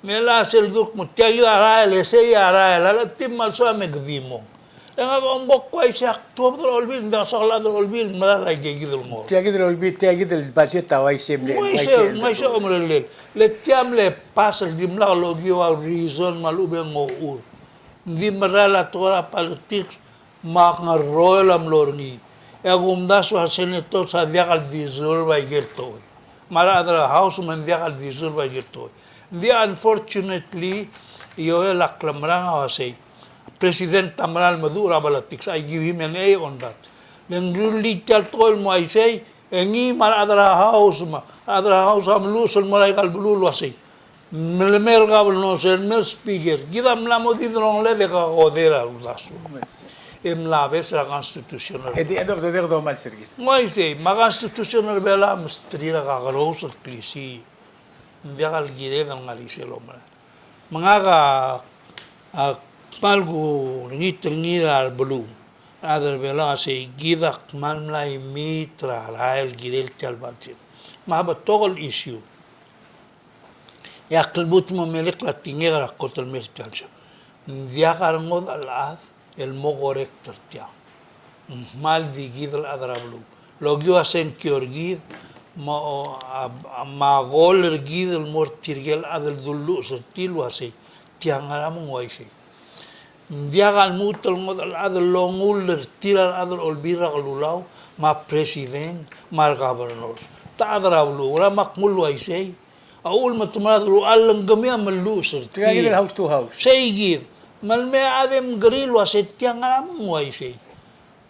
Me a sel duk me tia kid a rael, e sei a rael, a lechub e ng soam e ke di mong. E ngak a omko uaisei, ak tuobed er a Olbiil, ng diak soak el chad er a Olbiil el merael er aike kid el ngor. Tia kid el Olbiil, tia kid el budget a uaisei, mle uaisei, uaisei, uaisei a omerellel. Le tia mle pass el dimlak lokiu a reason me a lechub e ng ochur. Ng di merael a tekoi er a politics, me a ngerroel a mlo er ngii. E a kumdasu a senators a diak el deserve aike el tekoi. Me a rechad er a House me ng diak el deserve aike el tekoi. Ng di unfortunately, e a Joel a klemerang a uasei, President a mera el meduch er a politics, I give him an A on that. Le ng rullii tia el tekoi el mo uaisei, e ngii me a rechad er a House, me a rechad er a House a meluches el mo er aika el beluu el uasei, me le mei el governor, se el mei el speaker, kid a mla mo di delongeled e kakodei er a uldasu. E mla obes er a constitution er a Belau. At the end of the day, kede omes er kid. Ng uaisei, me a constitution er a Belau a mesterir a kakerous el klisiich. Ng diak el kired el ngar er sel omerang. Me ngak a, a kmal kurengit er ngii er a beluu, a rechad er a Belau, a sei kid a kmal mla imiit er a rael el kirel tia el budget. Me a betok el issue, e ak lmuut el mo melekoi a tekingek er a kot el mei er tia el show. Ng diak a rengodech el chad el mo correct er tiang. Ng kmal di kid el chad er a beluu el okiu a sengkio er kid, me a, a, me a goal er kid el mo er tirke el chad el dulluches er tir el uasei, tiang ngera me ng uaisei. Ng diak a lmuut el ngodech el chad el longull er tir a rechad er a Olbiil er a Kelulau, me a president, me a regovernor. Te chad er a beluu, ngera me ak nguu el uaisei. A uchul me te mla deruchall e ng kemiu a melluches er tir. Tia kid el house to house. Sei kid. Me le mei a chad e mkerii el uasei tiang ngera me ng uaisei.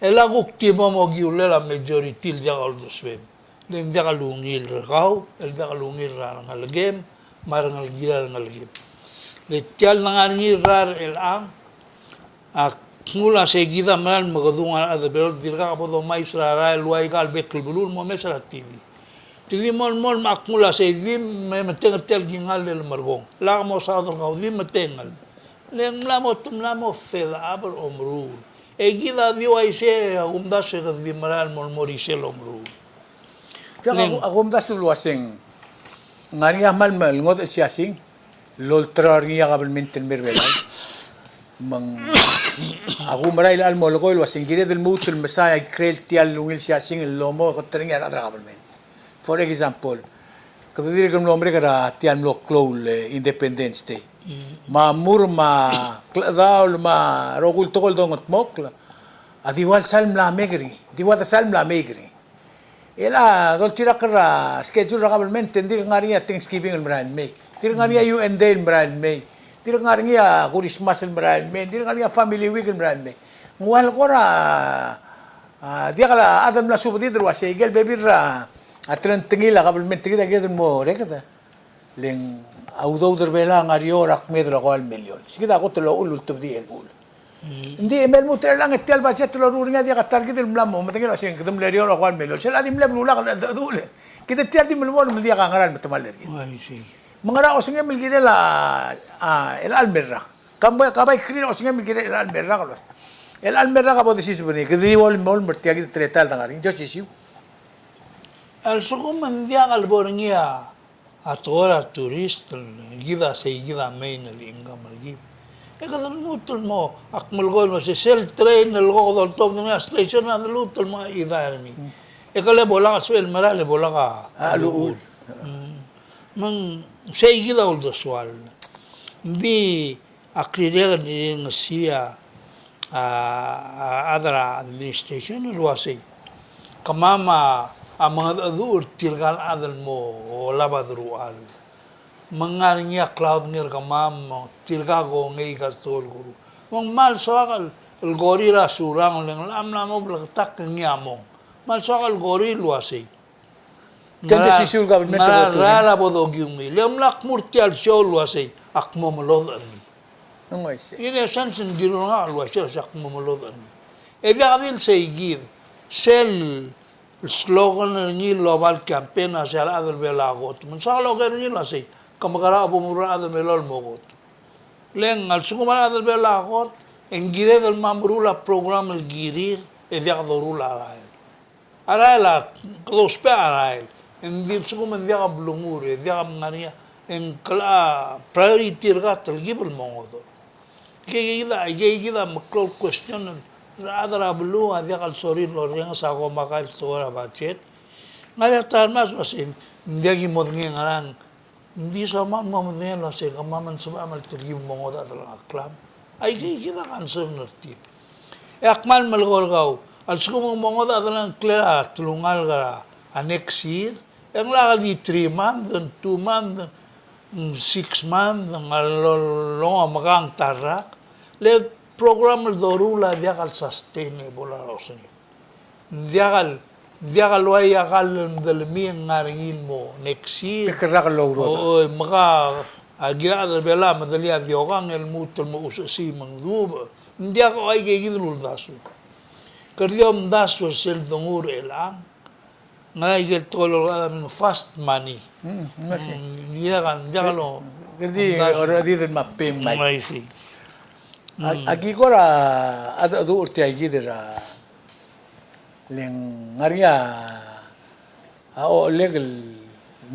E le kuk di mo mo kiulel a majority el diak a uldesuem. Le ng diak lungil er kau, el diak lungil er a rengelekem, me a rengelekir a rengelekem. Le tia el ngar er ngii el rar er chelechang, ak nguu el uasei kid a mera el mekedung a rechad er a Belau, dirkak bo domais er a rael el ua ika el bek el beluu el mo mes er a T V. Te di mo el mo el me ak nguu el uasei di me metengel tia el kingall el merekong. Lak mosaod er kau, di metengel. Le ng mla mo, te mla mo fed up er a omeruul. E kid a di uaisei a kumdasu e kede di merael el mo, mo er sel omeruul. Tia a ku-, a kumdasu el uaseng, ng ngar er ngii a kmal me-, ngodech el siasing el olterau er ngii a kabelment el mei er a Belau. Me ng, a kumera el mo lekoi el uaseng kired el lmuut el mesa a ikrel tia el ungil siasing el lomo kot er ngii a rechad er a kabelment. For example, kede dirk mlo merek er tia el mlo klou el, eh, Independence Day. Mm. Me a mur me a klechedaol me a rokui el tekoi el dongedmokl a di ua lsal mla mei er ngii, di ua desal mla mei er ngii. E a doltirakl er a schedule er a government, e ng dirk ngar er ngii a Thanksgiving el merael mei. Dirk ngar er ngii a U N Day el merael mei. Dirk ngar er ngii a Christmas el merael mei. Dirk ngar er ngii a Family Week el merael mei. Ng ua le kora, a, diak a chad el mla subedid el uasei, ikel bebil er a, a, telengtengil a government er kid a kired el mo reked. Le ng a udoud er a Belau a ngar er eou er a kmeed el okeua el million. Sei kid a kot el uchul el ultebedii el uchul. Mm. Ng di me lmuut er chelechang e tia el budget el loruul er ngii a diak a ta er kid el mla mo medengei el uasei kede mle er eou er a okeua el million. Sel a di mle blulak el cheldecheduch. Kid tia el di melemolem el diak a ngera el metemall er kid. I see. Me ngera osengem el kirel a, a, el chelecha el me el rak. Ka bai, ka bai krir a osengem el kirel a chelecha el me el rak el uasei, el chelecha el me el rak a bo desiseb er ngii. Kede di ua el mo el mer tia kid el teletael el dengar er ngii, just issue. A lsekum ng diak el bo er ngii a, a tekoi er a tourist, el kid a sei kid a main el income er kid. E kede lmuut el mo, ak melekoi el mo se sel train el ko doltobed er ngii a station a de lmuut el mo a idea er ngii. E kele bo lak a suchel el merael e bo lak a, a, a llechul. Mm. Me ng sei kid a uldesuel. Ng di ak rirengesii a, a, a chad er a administration el uasei, kemam a, a mengedecheduch er tirka el chad el mo olab a deruchall. Me ng ngar er ngii a klaodengei er kemam, tirka a kongei aika el tekoi el kuruul. Me ng kmal soak el el korir a Surangel, e ng locha mla mo bleketakl ngii a mong. Me a lsoak el korir el uasei, Kende sisiu el government, ngera, ngera el bo dokiu ngii. Le ng mla kmu er tia el show el uasei, ak mo melodech er ngii. Ng uaisei. In a sense, ng dilu er ngak el uaisei, ak mo melodech er ngii. E diak di el sei kid, sel slogan er ngii el oba el campaign a sei a rechad er Belau a kot. Me ng soak el oker er ngii el uasei, ke mekerang e bo meruul a rechad er Belau el mo kot. Le ng a lsekum a rechad er Belau a kot, e ng kired el mo meruul a program el kirir, e diak doruul a rael. A rael a, kede ousbech a rael. E ng di lsekum e ng diak a blengur, e diak a ngar er ngii a, e ng klecha priority er kau a telkib el mo ngodech. Aikei kid a, aikei kid a meklou el question, a rechad er a beluu a diak el sorir el orrenges a komakai el tekoi er a budget. Ngar er ngii a ta el mas el uasei, ng diak ki modengei ngerang. Ng di soam el mo medengei el uasei kemam a sebecham el telkib el mo ngodech a delengcheklam. Aikei kid a concern er tir. E ak kmal melekoi er kau, a lsekum ng mo ngodech a delengcheklel a telungalek er a next year, e ng locha di three month, and two month, and six month, ng a lo, lo, lomekangta el rak, le program el doruul a diak el sustainable a osengek. Ng diak el, ng diak el uai a kall el medelemii e ng ngar er ngii el mo next year. Bek el rak el ourodech. O, o, me ka, a kirel a rechad er Belau a medelii a diokang el lmuut el mo osechesii me ng dubech. Ng diak a uai aikei kid el uldasu. Kede di omdasu er sel dongurechelang. Ngera ikel tekoi el olekoi a fast money. Mm, ng uaisei. Mm, ng diak, ng diak el, kede di omdasu. Already di el map e ng mai. Ng uaisei. A, mm, aki kora, a, a, a, tia kid er a Le ng ngar er ngii a, a ochelek el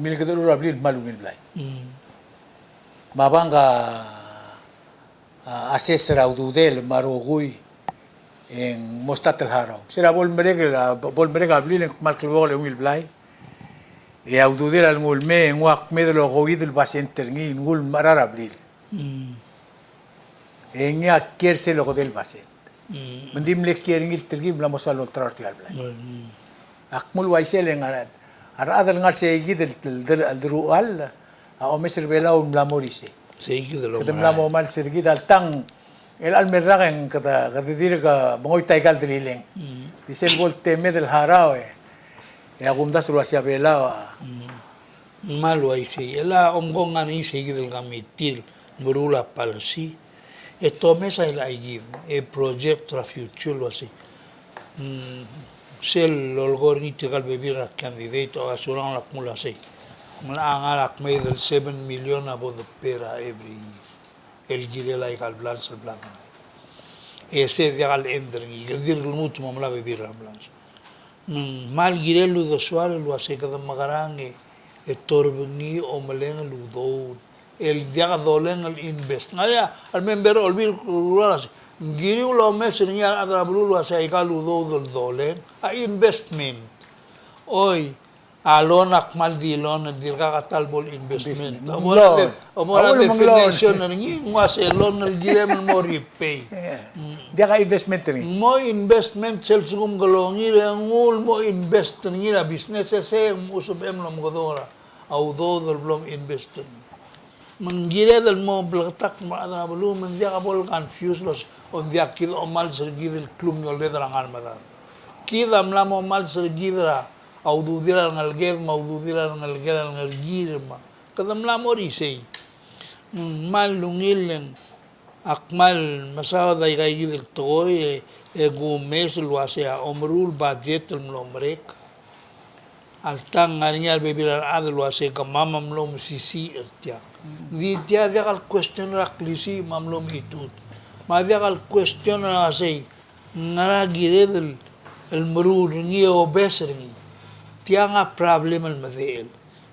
milkedecherur a blil el kmal ungil blai. Mm. Me a bank a, a, assess er a ududel me a rokui e ng mo start el harau. Se er a bo lemerek, a, bo lemerek a blil e ng kmal klebokel e ungil blai. E a ududel a lenguu el mei e ng ua kmeed el okeuid el basent er ngii, nguu el mecherar a blil. Mm. E ngii a kiei er sel okedei el basent. Mm. Me ng di mle kiei er ngii el telkib el mla mo soal el olterau er tirka el blai. Mm. Ak kmu el uaisei le ng a rechad el ngar sei kid el, el, el, el deruchall a omes er Belau el mla mo er isei. Sei kid el. Kede mla mo omals er kid a ltang, el chelecha el me el rak e ng kede, kede dirk mengoit aika el delileng. Mm. Di sel bo el temed el harau e, e a kumdasu el uasei a Belau a. Mm. Ng kmal uaisei, e le omko ng ngar er ngii sei kid el committee el meruul a policy, e te omes a ilecha kid, e project er a future el uasei. Mm, sel lolekoi er ngii tirka el bebil er a candidate, a Surangel a kmu el uasei, ng locha ngar er a kmeed el seven million a bo de pay er a every year el kirel aika el blals el bla ngar. E se diak el end er ngii, kede dirk lmuut el mo melai a bebil er a blals. Me ng kmal kirel el uldesuel el uasei kede mekerang e, e torbengii a omeleng el udoud. El diak doleng el invest. Ngar er ngii a remember a Olbiil el uasei, ng kiriu el omes er ngii a rechad er a beluu el uasei aika el udoud el doleng a investment. Oi, a loan a kmal di loan, dirkak a ta el bo el investment. Investment. Ng loan. Ng mo er a de-, ng mo er a definition er ngii, ng uasei loan el kirem el mo repay. Yeah. Mm. Diak a investment er ngii. Ng mo investment sel lsekum ke longir e nguu el mo invest er ngii er a business e se ng mo sebechem el omekedong er a udoud el blo mo invest er ngii. Me ng kired el mo bleketakl el mo er a rechad er a beluu me ng diak bo el confuse el uasei, o ng diak kid a omals er kid el klungioled er a ngar er a medad. Kid a mla mo omals er kid er a ududir a rengeleked me a ududir a rengeleked a rengelekir me kede mla mo er isei. Mm, kmal ungil e ng ak kmal mesaod aika kid el tekoi e, e kumes el uasei a omeruul budget el mlo merek. Alta ng ngar er ngii a rebebil er a rechad el uasei kemam a mlo mesisiich er tiang. Di tia diak el question er a klisiich me a mlo mechitechut. Me a diak el question er a uasei ngera kired el, el meruul er ngii e obes er ngii. Tiang a problem el medechel.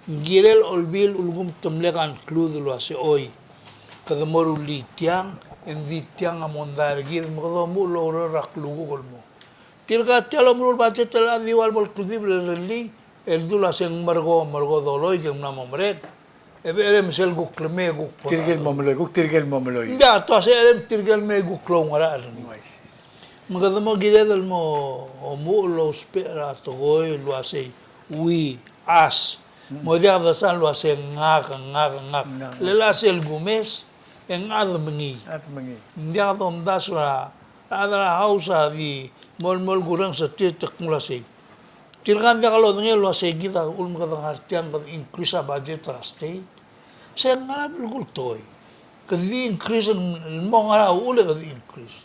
Ng kirel Olbiil el ulekum te mle conclude el uasei oi, kede mo rullii tiang, e ng di tiang a mondai er kid me kede omuchel el oureor er a klukuk el mo. Tirka tia el omeruul budget el chad a di ua el bo el kldibel el rellii, el dul a se ng merko, merko doloik e ng mla mo merek. E becherei me sel kuk lemei e kuk bo. Tirke el mo meloi, kuk tirke el mo meloi. Ng diak, te ua se becherei me tirke el mei e kuk loungerachel er ngii. Me kede mo kired el mo omuchel el ousbech er a tekoi el uasei we, us. Mm. Mo diak desal el uasei ngak, ngak, ngak. Ngak. Le a sel kumes, e ng chad me ngii. Chad me ngii. Ng diak domdasu er a chad er a House a di mo, mo kurenges er tir e te kmo uasei. Tirka ng diak lodengei el uasei kid a uchul me kede ngar tiang kede increase a budget er a state. Se ng ngar er a belkul tekoi. Kede di increase el mo ngar er a uchul e kede di increase.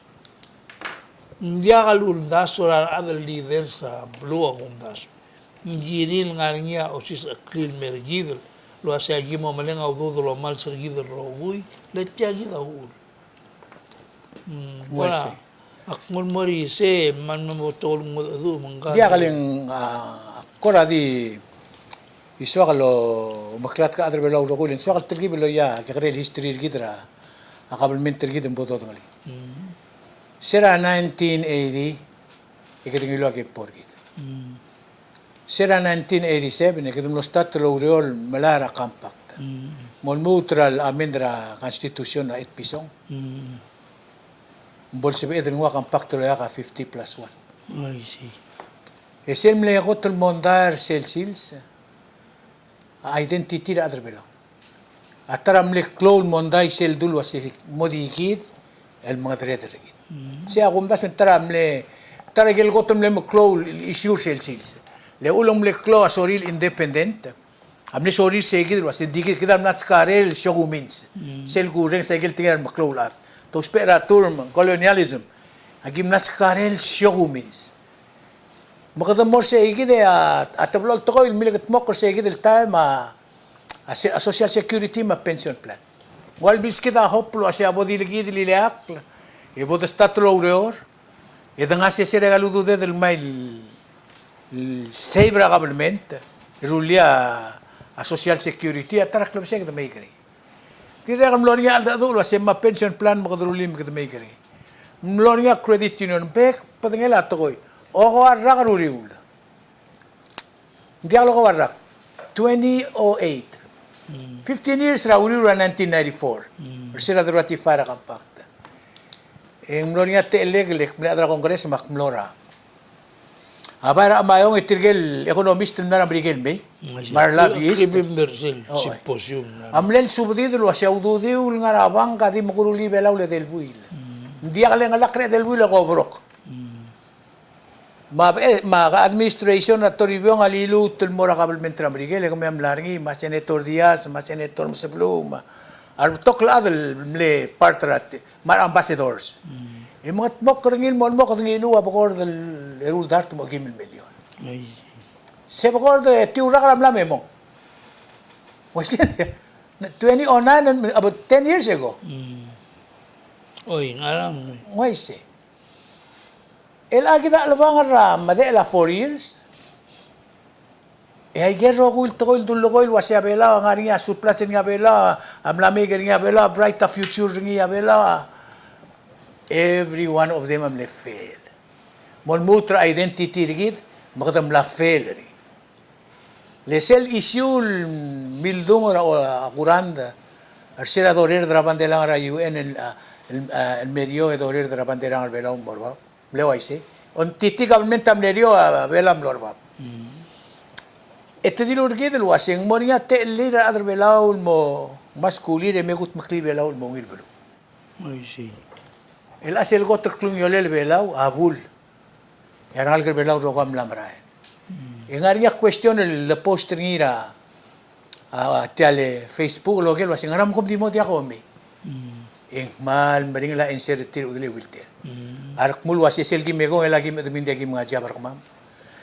Ng diak el uldasu er a rechad el leaders er a beluu a kumdasu. Ng kirir el ngar er ngii a osisecheklii el mer kid el uasei aki mo meleng a udoud el omals er kid el rokui, le tia kid a uchul. Mm, uaisei. Ak nguu el mo er isei, me ng mo tolngodecheduch me ng ka. Diak el ng, a, kora di, di soak el omeklatk a chad er a Belau el rokui, le ng soak el telkib el loia, kekerei el history er kid er a, a government er kid me bo dodengelii. Mm. Se er a nineteen eighty, e kede ngiluu a kempo er kid. Mm. Se er a nineteen eighty-seven, e kede mlo start el oureor el melai er a compact. Mm. Mo lmuut er a amend er a constitution er a Etpison. Mm. Bo lsebeched el nguu a compact el oeak a fifty plus one. I see. E sel mle kot el mondai er sel sils, a identity er a chad er a Belau. A ta er a mle klou el mondai sel dul uasei mo di kid el mengedereder er kid. Mm. Sei a kumdasu e ng ta er a mle, ta er a ikel kot el mle meklou el issue er sel sils. Le uchul e ng mle klou a sorir el independent. A mle sorir sei kid el uasei di kid, kid a mla chekarel el siokumins. Mm. Sel kurrenges a ikel tekingel a remeklou el chad. Te ousbech er a term colonialism. Aki mla chekarel el siokumins. Me kede mo er sei kid e a, a teblo el tekoi el milkedmokl er sei kid el taem a, a se-, a social security me a pension plan. Ng ua le bilskid a hope el uasei a bo di le kid el ileakl, e bo de start el oureor, e de ngasech er a ikel ududed el mei el, el save er a government, e rullii a social security, a ta er a klebesei e kede mei er ngii. Dirrek el mlo er ngii a cheldecheduch el uasei me a pension plan me kede rullii me kede mei er ngii. Mlo er ngii a credit union, bek, bedengel a tekoi. Okeuang el rak er a uriul. Ng diak el okeuang el rak. Twenty oh eight. Mm. Fifteen years er a uriul er a nineteen ninety-four. Mm. Er se er a de ratify er a compact. E ng mlo er ngii a techellek el mle chad er a Congress me ak mlo er a A bai er a Chemaiong e tirke el economist el mla er a Merikel el mei. Mm, me a re lobbyist. Remember sel symposium. A mle subedid el uasei a ududiu el ngar er a bank a di mekerulii Belau el edei el buil. Mm. Ng diak le ngelakl er a edei el buil e ko broke. Mm. Me a, e, me a administration er a Toribiong a liluut el mo er a government er a Merikel, e kemiu a mla er ngii, me a Senator Diaz, me a Senator Mesebeluu, me a a rebetok el chad el mle part er a, me a re ambassadors. Mm. E mengetmokl er ngii el mo, mo kede ngiluu a bekord el eru el dart me a okeim el million. Ai. Se bekord e tiu el rak er a mla me mong. Uaisei, twenty oh nine, about ten years ago. Mm. Oi, ngarang. Uaisei. El a kid a chelebangel er a medechel a four years. E aike el rokui el tekoi el dulekoi el uasei a Belau a ngar er ngii a surplus er ngii a Belau, a mla mei er ngii a Belau, a bright a future er ngii a Belau. Every one of them a mle fail. Mo lmuut er a identity er kid, me kede mla fail er ngii. Le sel issue el mildung er a, a kurand, er se er a dorael er a banderang er a U N el, a, el, a, el merio e dorael er a banderang er a Belau el mo er bab. Mle uaisei. Ongtiti government a mle merio a Belau a mlo er bab. Mm. E te dilu er kid el uasei ng mo er ngii a techellir a rechad er a Belau el mo ngmaskulir e me kutmeklii Belau el mo ungil beluu. Uaisei. El a sel kot el klungiolel a Belau a bul. E a rengalek er a Belau el rokui a mla merael. Mm. E ng ngar er ngii a question el post er ngii er a a, tia el Facebook el oker el uasei ngera me kom di mo diak kom mei. Mm. E ng kmal meringel a answer er tir el udelel Wilter. Mm. A rekmo el uasei sel kim ekong e a kim edemingdi a kim ngar er a jab er kemam.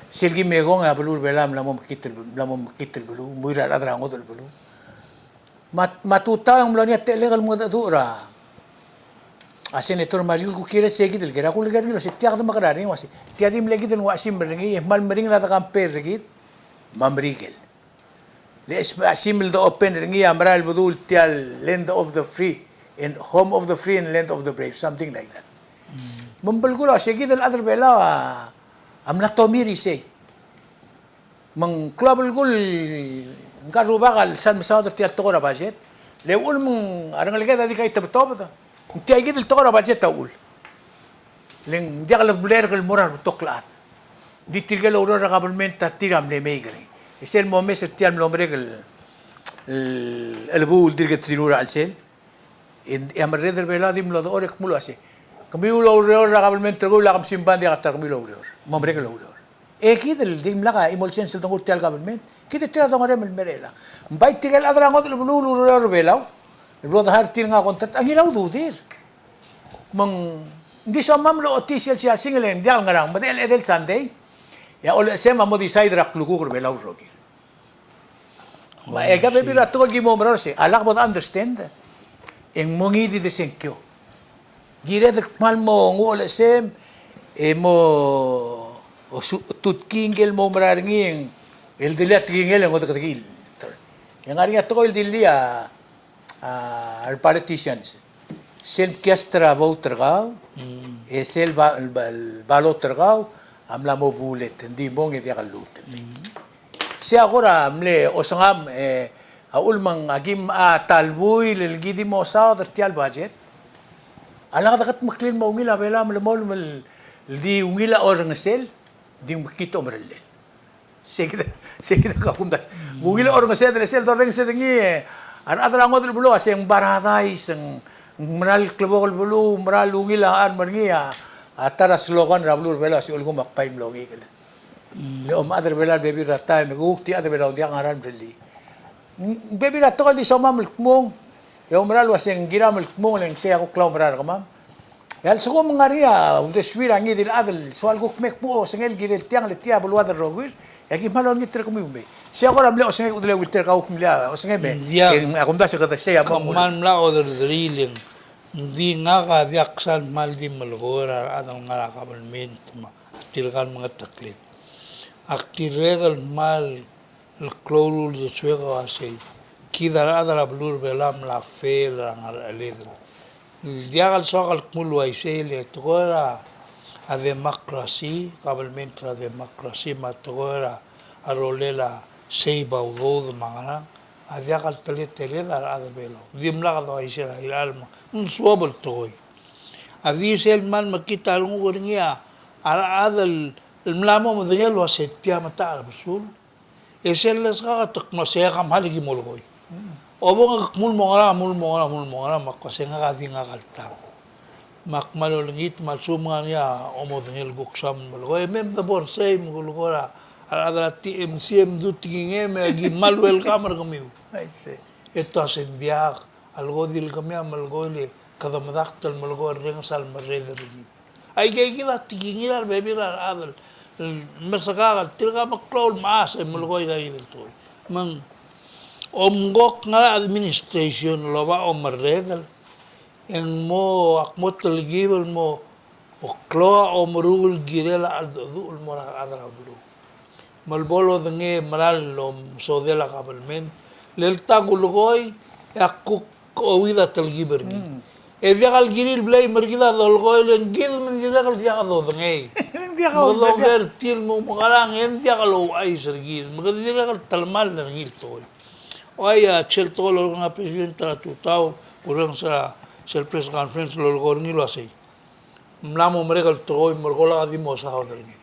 Sel kim ekong e a beluu er a Belau a mla mo mekngit el, mla mo mekngit el beluu, mui er a rechad er a ngodech el beluu. Me a, me a tutau e ng mlo er ngii a techellek el mengedecheduch er a, a Senator Mariul, kuk kired sei kid el ker, a kuleker er ngii el uasei tia kede mekerang er ngii el uasei tia di mle kid el nguu a chesimer er ngii, e kmal meringel a de compare er kid me a Merikel. Le chesimer el de open er ngii a merael el bedul tia el land of the free and home of the free and land of the brave, something like that. Mm. Me ng belkul a uasei kid el chad er a Belau a, a mla tomir er isei. Me ng klou a belkul ngka el rubak a lsal mesaod er tia el tekoi er a budget. Le uchul me ng a rengeleked a di kaitebetobed. Ng tia kid el tekoi er a budget a uchul. Le ng diak le blerk el mo er a rebetok el chad. Ng di tirke el oureor er a government a tir a mle mei er ngii. E sel mo mes er tia el mlo merek el, el, el chelebuul el dirk dilu er a chelsel. E, e a merreder er a Belau a di mlo dechor e kmo el uasei. Kemiu el oureor er a kabelment er kemiu, lak msimba ng diak a ta er kemiu el oureor. Mo merek el oureor. E kid el dimlak a chimo el sens el dengar er tia el kabelment. Kid a tir a dongerem el mei er chelechang. Ng bai tirke el chad er a ngodech el beluu el oureor er Belau, el blo dechar tir ngii a contract, a ngilai a ududir. Me ng di somam el ochotii sel siasing el ng diak el ngerang, me de el edei el Sunday, e a olechesem a mo decide er a klukuk er Belau el rokir. Me aika bebil er a tekoi el ki mo oumerang er sei, a lak bo de understand e ng mo ngii di de sengkio. Kired el kmal mo nguu a olechesem e mo osu-, tutkii ngike el mo oumerang er ngii, el dilii a tekingel e ng odekedekil. E ng ngar er ngii a tekoi el dilii a, a re politicians. Sel cast er a vote er kau, e sel ba-, ba-, ballot er kau a mla mo bullet, ng di mong e diak el lluut. Sei a kora mle osengam, e, a ulemang a kim a ta el buil el ki di mo saod er tia el budget. A lak dekedmeklii el mo ungil a Belau a melemolem el di ungil a orrenges el di mekngit a omerellel. Sei kid, sei kid a kumdasu. Ng ungil a orrenges el, sel dorrenges er ngii, e, a rechad er a ngodech el beluu a se ng paradise, ng, ng mera el klebokel el beluu, mera el ungil a charm er ngii, a, a ta er a slogan er a beluu er Belau a se ulekum ak bai mlo ngikel. Le omechad er Belau el bebil er a taem, e kuk di chad er Belau ng diak a ngera el merellii. Ng bebil er a tekoi el di somam el kmung, e oumera el ua se ng kiram el kmung, le ng sei a kuk klaumerang er kemam. E a lsekum ng ngar er ngii a uldesuir a ngii di el chad el soal kuk me kmo osengel el kirel tiang le tia a beluad el rokir, e aki kmal olengit er kemiu mei. Sei a kora mle osengei, kudel e Wilter, kau kuk mle osengei me. Diak. E ng, a kumdasu e kede sei a mo. Kmal mla oderderii le ng di ngak a diak sal kmal di melekoi er a rechad el ngar er a kabelment me tirka el mengeteklel. Ak dirrek el kmal el klou el uldesuek a uaisei. Kid a rechad er a beluu er Belau a mla fail er a ngerecheled. Ng diak el soak el kmo el uaisei le tekoi er a democracy, kabelment er a democracy, me a tekoi er a rolel a sei a udoud me a ngerang, a diak el teleteled a rechad er Belau. Dimlak de uaisei er a ilecha el me ng suobel tekoi. A di sel kmal mekngit a renguk er ngii a rechad el mla mo medengei el uase tia me ta er a besul. E sel leskak a te kmo sei a kmal ki melekoi. Obong e ke kmo ng mo ngerang, mo ng mo ngerang, mo ng mo ngerang, me ak kmo sei ngak a di ngak el tang. Me ak kmal olengit me a lsekum ng ngar er ngii a omodengei el kuk soam el melekoi, e mei me de bo er sei me kulekoi er a rechad er a T M C e mdu tekingem e ki kmal welcome er kemiu. I see. E te uase ng diak, a leko di el kemiu a melekoi le kede medakt el melekoi el orrenges a lemerreder er kid. Aika kid a tekingir a rebebil er a rechad el mesekak el tirka a meklou el mechas e melekoi aika kid el tekoi. Me ng omko el ngar er a administration el oba omerredel, e ng mo, ak mo telkib el mo klou a omeruul el kirel a cheldecheduch el mo er a rechad er a beluu. Me le bo lodengei e mera el omesodel a kabelment. Le le ta kulekoi, e ak kuk ouid a telkib er ngii. Mm. E diak el kirir el blame er kid a dolekoi, le ng kid me ng dirrek el diak dodengei. Ng diak dodengei. Me doker tir el mo mekerang, e ng diak louchais er kid. Me kede dirrek el telemall er ngii el tekoi. Oi, a sel tekoi el lolekoi er ngii a president er a tutau, kurrenges er a sel press conference el lolekoi er ngii el uasei ng mla mo merek el tekoi me ng ko lak di mo saod er ngii.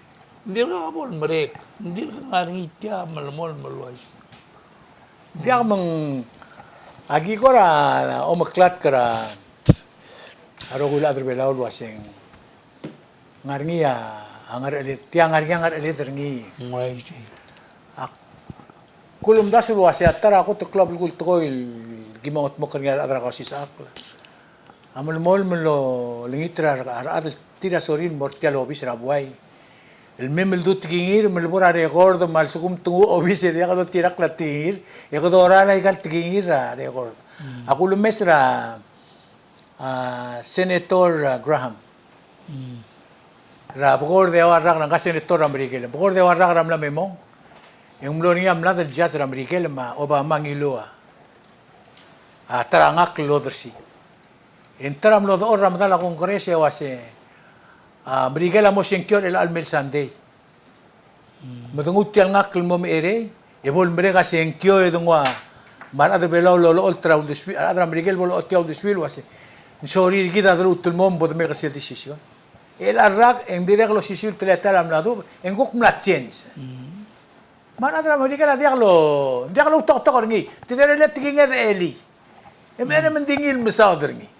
Ng dirkak bo lemerek, ng dirk ngar er ngii tia melemolem el uaisei. Diak me ng, aki kora omeklatk er a rokui el chad er Belau el uasei ng ngar er ngii a ngerecheled, tia ngar er ngii a ngerecheled er ngii. Ng uaisei. Ak kulemdasu el uasei a ta er a kot el klou a belkul tekoi el ki mo ngetmokl er ngii a rechad er a Kausisechakl a melemolem el olengit er a rechad el tir a sorir el mo er tia el obis er a buai el mei me ldu tekingir me le bo er a record, me a lsekum te nguu obis e diak loltirakl a tekingir e kede orar aika el tekingir er a record. Mm. Ak ulemes er a, a, Senator, a, Graham. Mm. Er a bekord eua el rak er a, ngka senator er a Merikel, bekord eua el rak er a mla me mong, e ng mlo er ngii a mlad el judge er a Merikel me a Obama a ngiluu a ta er a ngakl el odersii. E ng ta er a mlo dechor er a medal a Congress e uase a Merikel a mo sengkio er chelecha el mei el Sunday. Me de nguu tia el ngakl el mo mecherei, e bo lemerek a sengkio e de nguu a, me a rechad er Belau el lolecholt er a uldesuir, a rechad er a Merikel bo lolecholt er a uldesuir el uase ng sorir kid a deluut el mo me bo demek er sel decision. E chelecha el rak e ng dirrek el osisiu el teletael a mla duubech, e ng kuk mla change. Mm. Me a rechad er a Merikel a diak lo, diak loutoktok er ngii. Te dirrek el tekingel er a elii. E mecherei me ng di ngii el mesaod er ngii.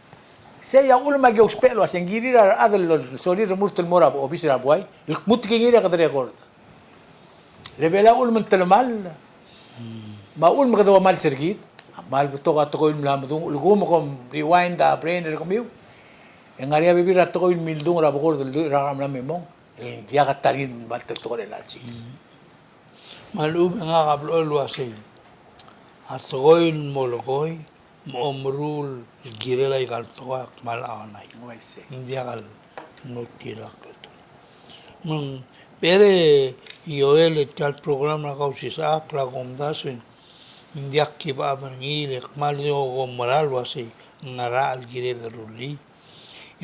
Sei a uchul me aki ousbech el uasei ng kirir a rechad el sorir el remurt el mo er a obis er a buai el kmo tia kid a kede record. Le Belau a uchul me ng telemall. Me a uchul me kede omals er kid a kmal betok a tekoi el mla medung, el kom, kom rewind a brain er kemiu, e ng ngar er ngii a bebil er a tekoi el mildung er a bekord el lluich er a rechad el mla me mong. E ng diak a ta er ngii el kmal tekoi er a chelsel. Me a lechub e ngak a blechoel el uasei a tekoi el molekoi me a omeruul el kirel aika el tekoi a kmal a online. Ng diak el mlo tir a kleto. Me ng bere Joel e tia el program er a Kausisechakl a kumdasu e ng diak kibechab er ngii, le kmal di kom mera el uasei ng ngera el kired el rullii.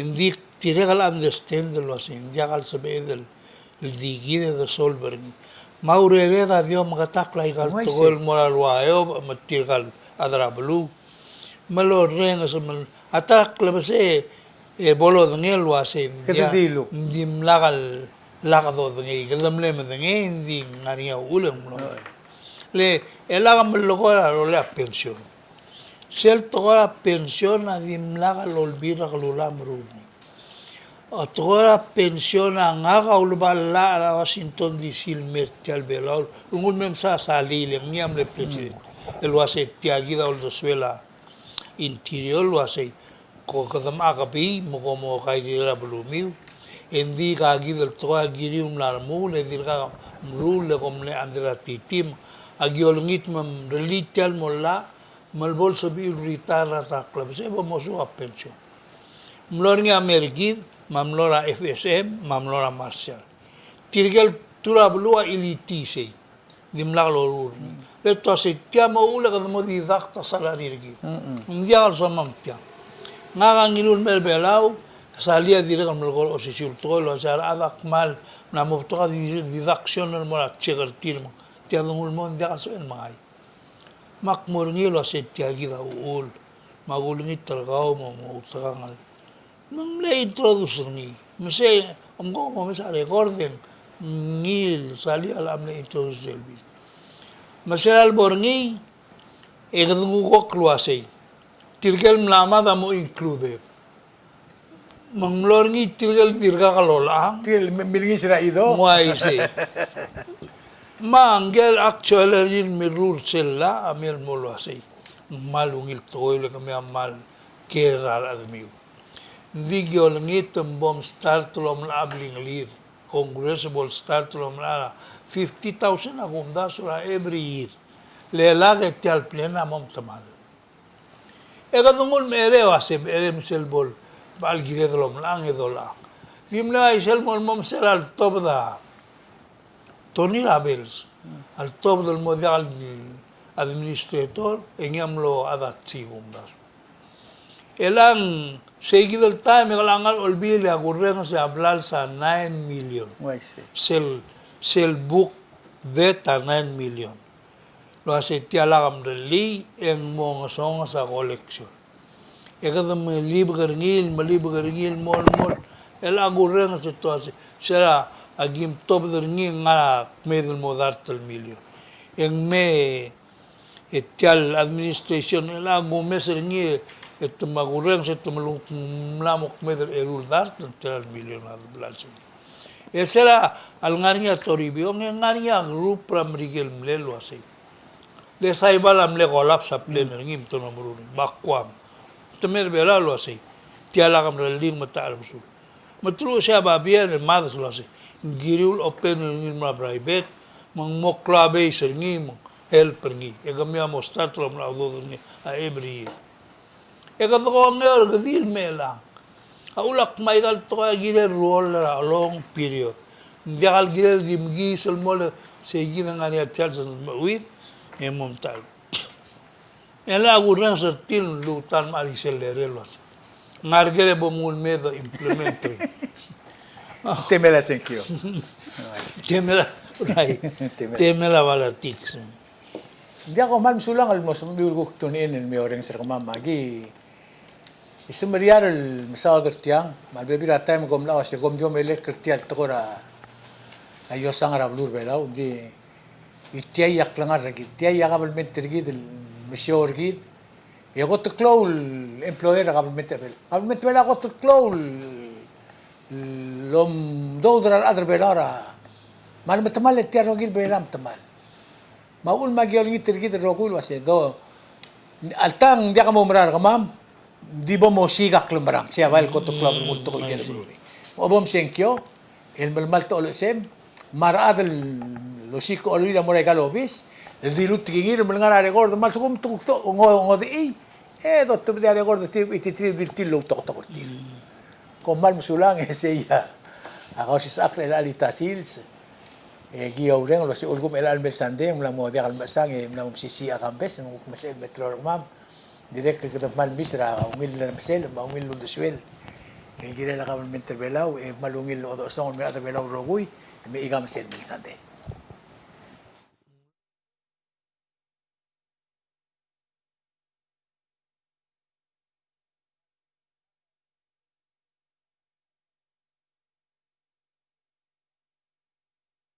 Ng di dirrek el understand el uasei ng diak el sebeched el, el di kid e de solve er ngii. Me a urered a di omeketakl aika el tekoi el mo er a ua eou me tirka el chad er a beluu. Me lorrenges me a ta er a klebesei e bo lodengei el uasei ng diak, ng dimlak el lak dodengei, kede mle medengei, ng di ngar er ngii a uchul e ng mlo. Le, e lak melekoi er a rolel a pension. Sel tekoi er a pension a dimlak lolbiil er a kelulau a meruul er ngii. A tekoi er a pension a ngak a uleba el llach er a Washington D C el mer tia el Belau, el nguu el me mesa Salii, le ngii a mle president, el uasei tia kid a uldesuel a Interior el uasei ko kede mecha kebii me kom mo kairir a belumiu. E ng di aika kid el tekoi a kiriu el mla remuul e dirkak meruul e kom mle under a T T, me aki olengit me mrellii tia el mo llach me le bo lsebechiu el retire er a ta er a klebesei e bo mosuub a pension. Mlo er ngii a mer kid, me a mlo er a F S M, me a mlo er a Marshall. Tirke el turk er a beluu a chilitii sei. Dimlak loruul er ngii. Le te uasei tia mo uchul e kede mo deduct a salary er kid. Ng diak el somam tia. Ngak a ngiluu el mer Belau, Salii a dirrek el melekoi er a osisiu el tekoi el uasei a rechad a kmal mla mo betok a di-, deduction el mo er a check er tir me tia denguu el mo, ng diak el sebechel el mengai. Me ak mo er ngii el uasei tia kid a uchul, me ak ulengit er kau me, me outekangel. Me ng mle introduce er ngii. Me sei, omko mo mesa recording, ngii el Salii a mle introduce er a Bill. Me sel lebo er ngii, e kede nguu kuk el uasei tirke el mla mad a mo included. Me ng mlo er ngii tirke el dirkak lolechang. Tirke el mi-, milengiis er a chido. Ng uaisei. Me ngike el actuary el mirruul er sel llach a mei el mo uasei, ng kmal ungil tekoi el kemiu a kmal care er a rechedemiu. Ng di ki olengit me bo mstart el omelecha a blingelir. Congress a bo lstart el omelecha a fifty thousand a kumdasu er a every year. Le lak e tia el plan a mo metemall. E kede nguu el mei er a uasei, mei er a sel bo el, bo el kired el omelechang e dolechang. Di mle uaisei el mo, mo sel ltobed a Tony Roberts. A ltobed el mo diak el administrator, e ngii a mlo chad er a tsi kumdasu. E le ng sei kid el taem e ng ngar er ngii a Olbiil e a kurrenges e a blals a nine million. Uaisei. Sel, sel book debt a nine million. El uasei tia lak mrellii e ng mo ngesonges a collection. E kede melibek er ngii, melibek er ngii el mo, el mo. E le a kurrenges e te uasei, se er a kim tobed er ngii e ng ngar er a kmeed el mo dart el million. E ng mei e tia el administration e le a kumes er ngii e te mo kurrenges e te melung, mla mo kmeed er a eru el dart el tela el million a de blals er ngii. E se er a lengar er ngii a Toribiong, e ngar er ngii a group er a Merikel el mle uasei. Le Saipan a mle collapse a plan er ngii me te mo meruul er ngii. Bakuam. Te mei er a Belau el uasei. Tia lak mrellii me te chelebusul. Me te luchesii a babier e mades el uasei. Ng kiriu el open er ngii el mo er a private, me ng mo klou a base er ngii, me ng help er ngii. E kemiu a mo start el omelechang a udoud er ngii a every year. E kede kongei er kid el mei el chang. A ulak me aika el tekoi a kirel el ruoll er a long period. Ng diak el kirel di mekiis el mo le sei kid e ng ngar er ngii a chance el meuid, e mo mtechell. E le a kurrenges er tir el luut el mechar a sel lerellii el uasei, ngar er ngii e bo mnguu el mei e de implement er ngii. Temel a sengkio. Temel a, right. Temel. Temel a politics. Ng diak, kom kmal mesulang el mo sebechemiu el kuk tune in el mei orrenges er kemam. Aki, e semeriar el mesaod er tiang, me a lebebil er a taem e kom mla uasei kom di omelekl er tia el tekoi er a, a iosang er a beluu er a Belau, ng di, e tia a klengar er kid, tia a kabelment er kid el mesiou er kid, E kot el klou el employer er a government er a Belau. Government er a Belau a kot el klou el omdoud er a rechad er a Belau er a, me a le metemall e tia el rokui el Belau a metemall. Me a uchul me aki olengit er kid el rokui el uase do, alta ng diak a mo mera er kemam, di bo mosiik a klemerang, sei a bai el kot el klou el mo tekoi el beluulechii. Bo msengkio, el melemalt a olechesem, me a rechad el osiik a oruul a mo er aika el obis, el dilu tekingir, me lengar a record, me a lsekum te kuk to, ngo, ngodechii, e, dotebedii a record er tir, e tir, tir, di tir el outoktok er tir. Kom kmal mesulang, e sei a, a Kausisechakl er chelecha el ta el sils, e ki oureng el uase ulekum er chelecha el mei el sandei, ng mla mo diak el mechesang, e mla mo mesisiich a kambes, ng kuk mesei el me teru er kemam. Dirrek el kede kmal miss er a ungil el merael, me a ungil el uldesuel el kirel a government er a Belau, e kmal ungil el odechesong el mei er a rechad er a Belau el rokui, me ika mesei el mei el sandei.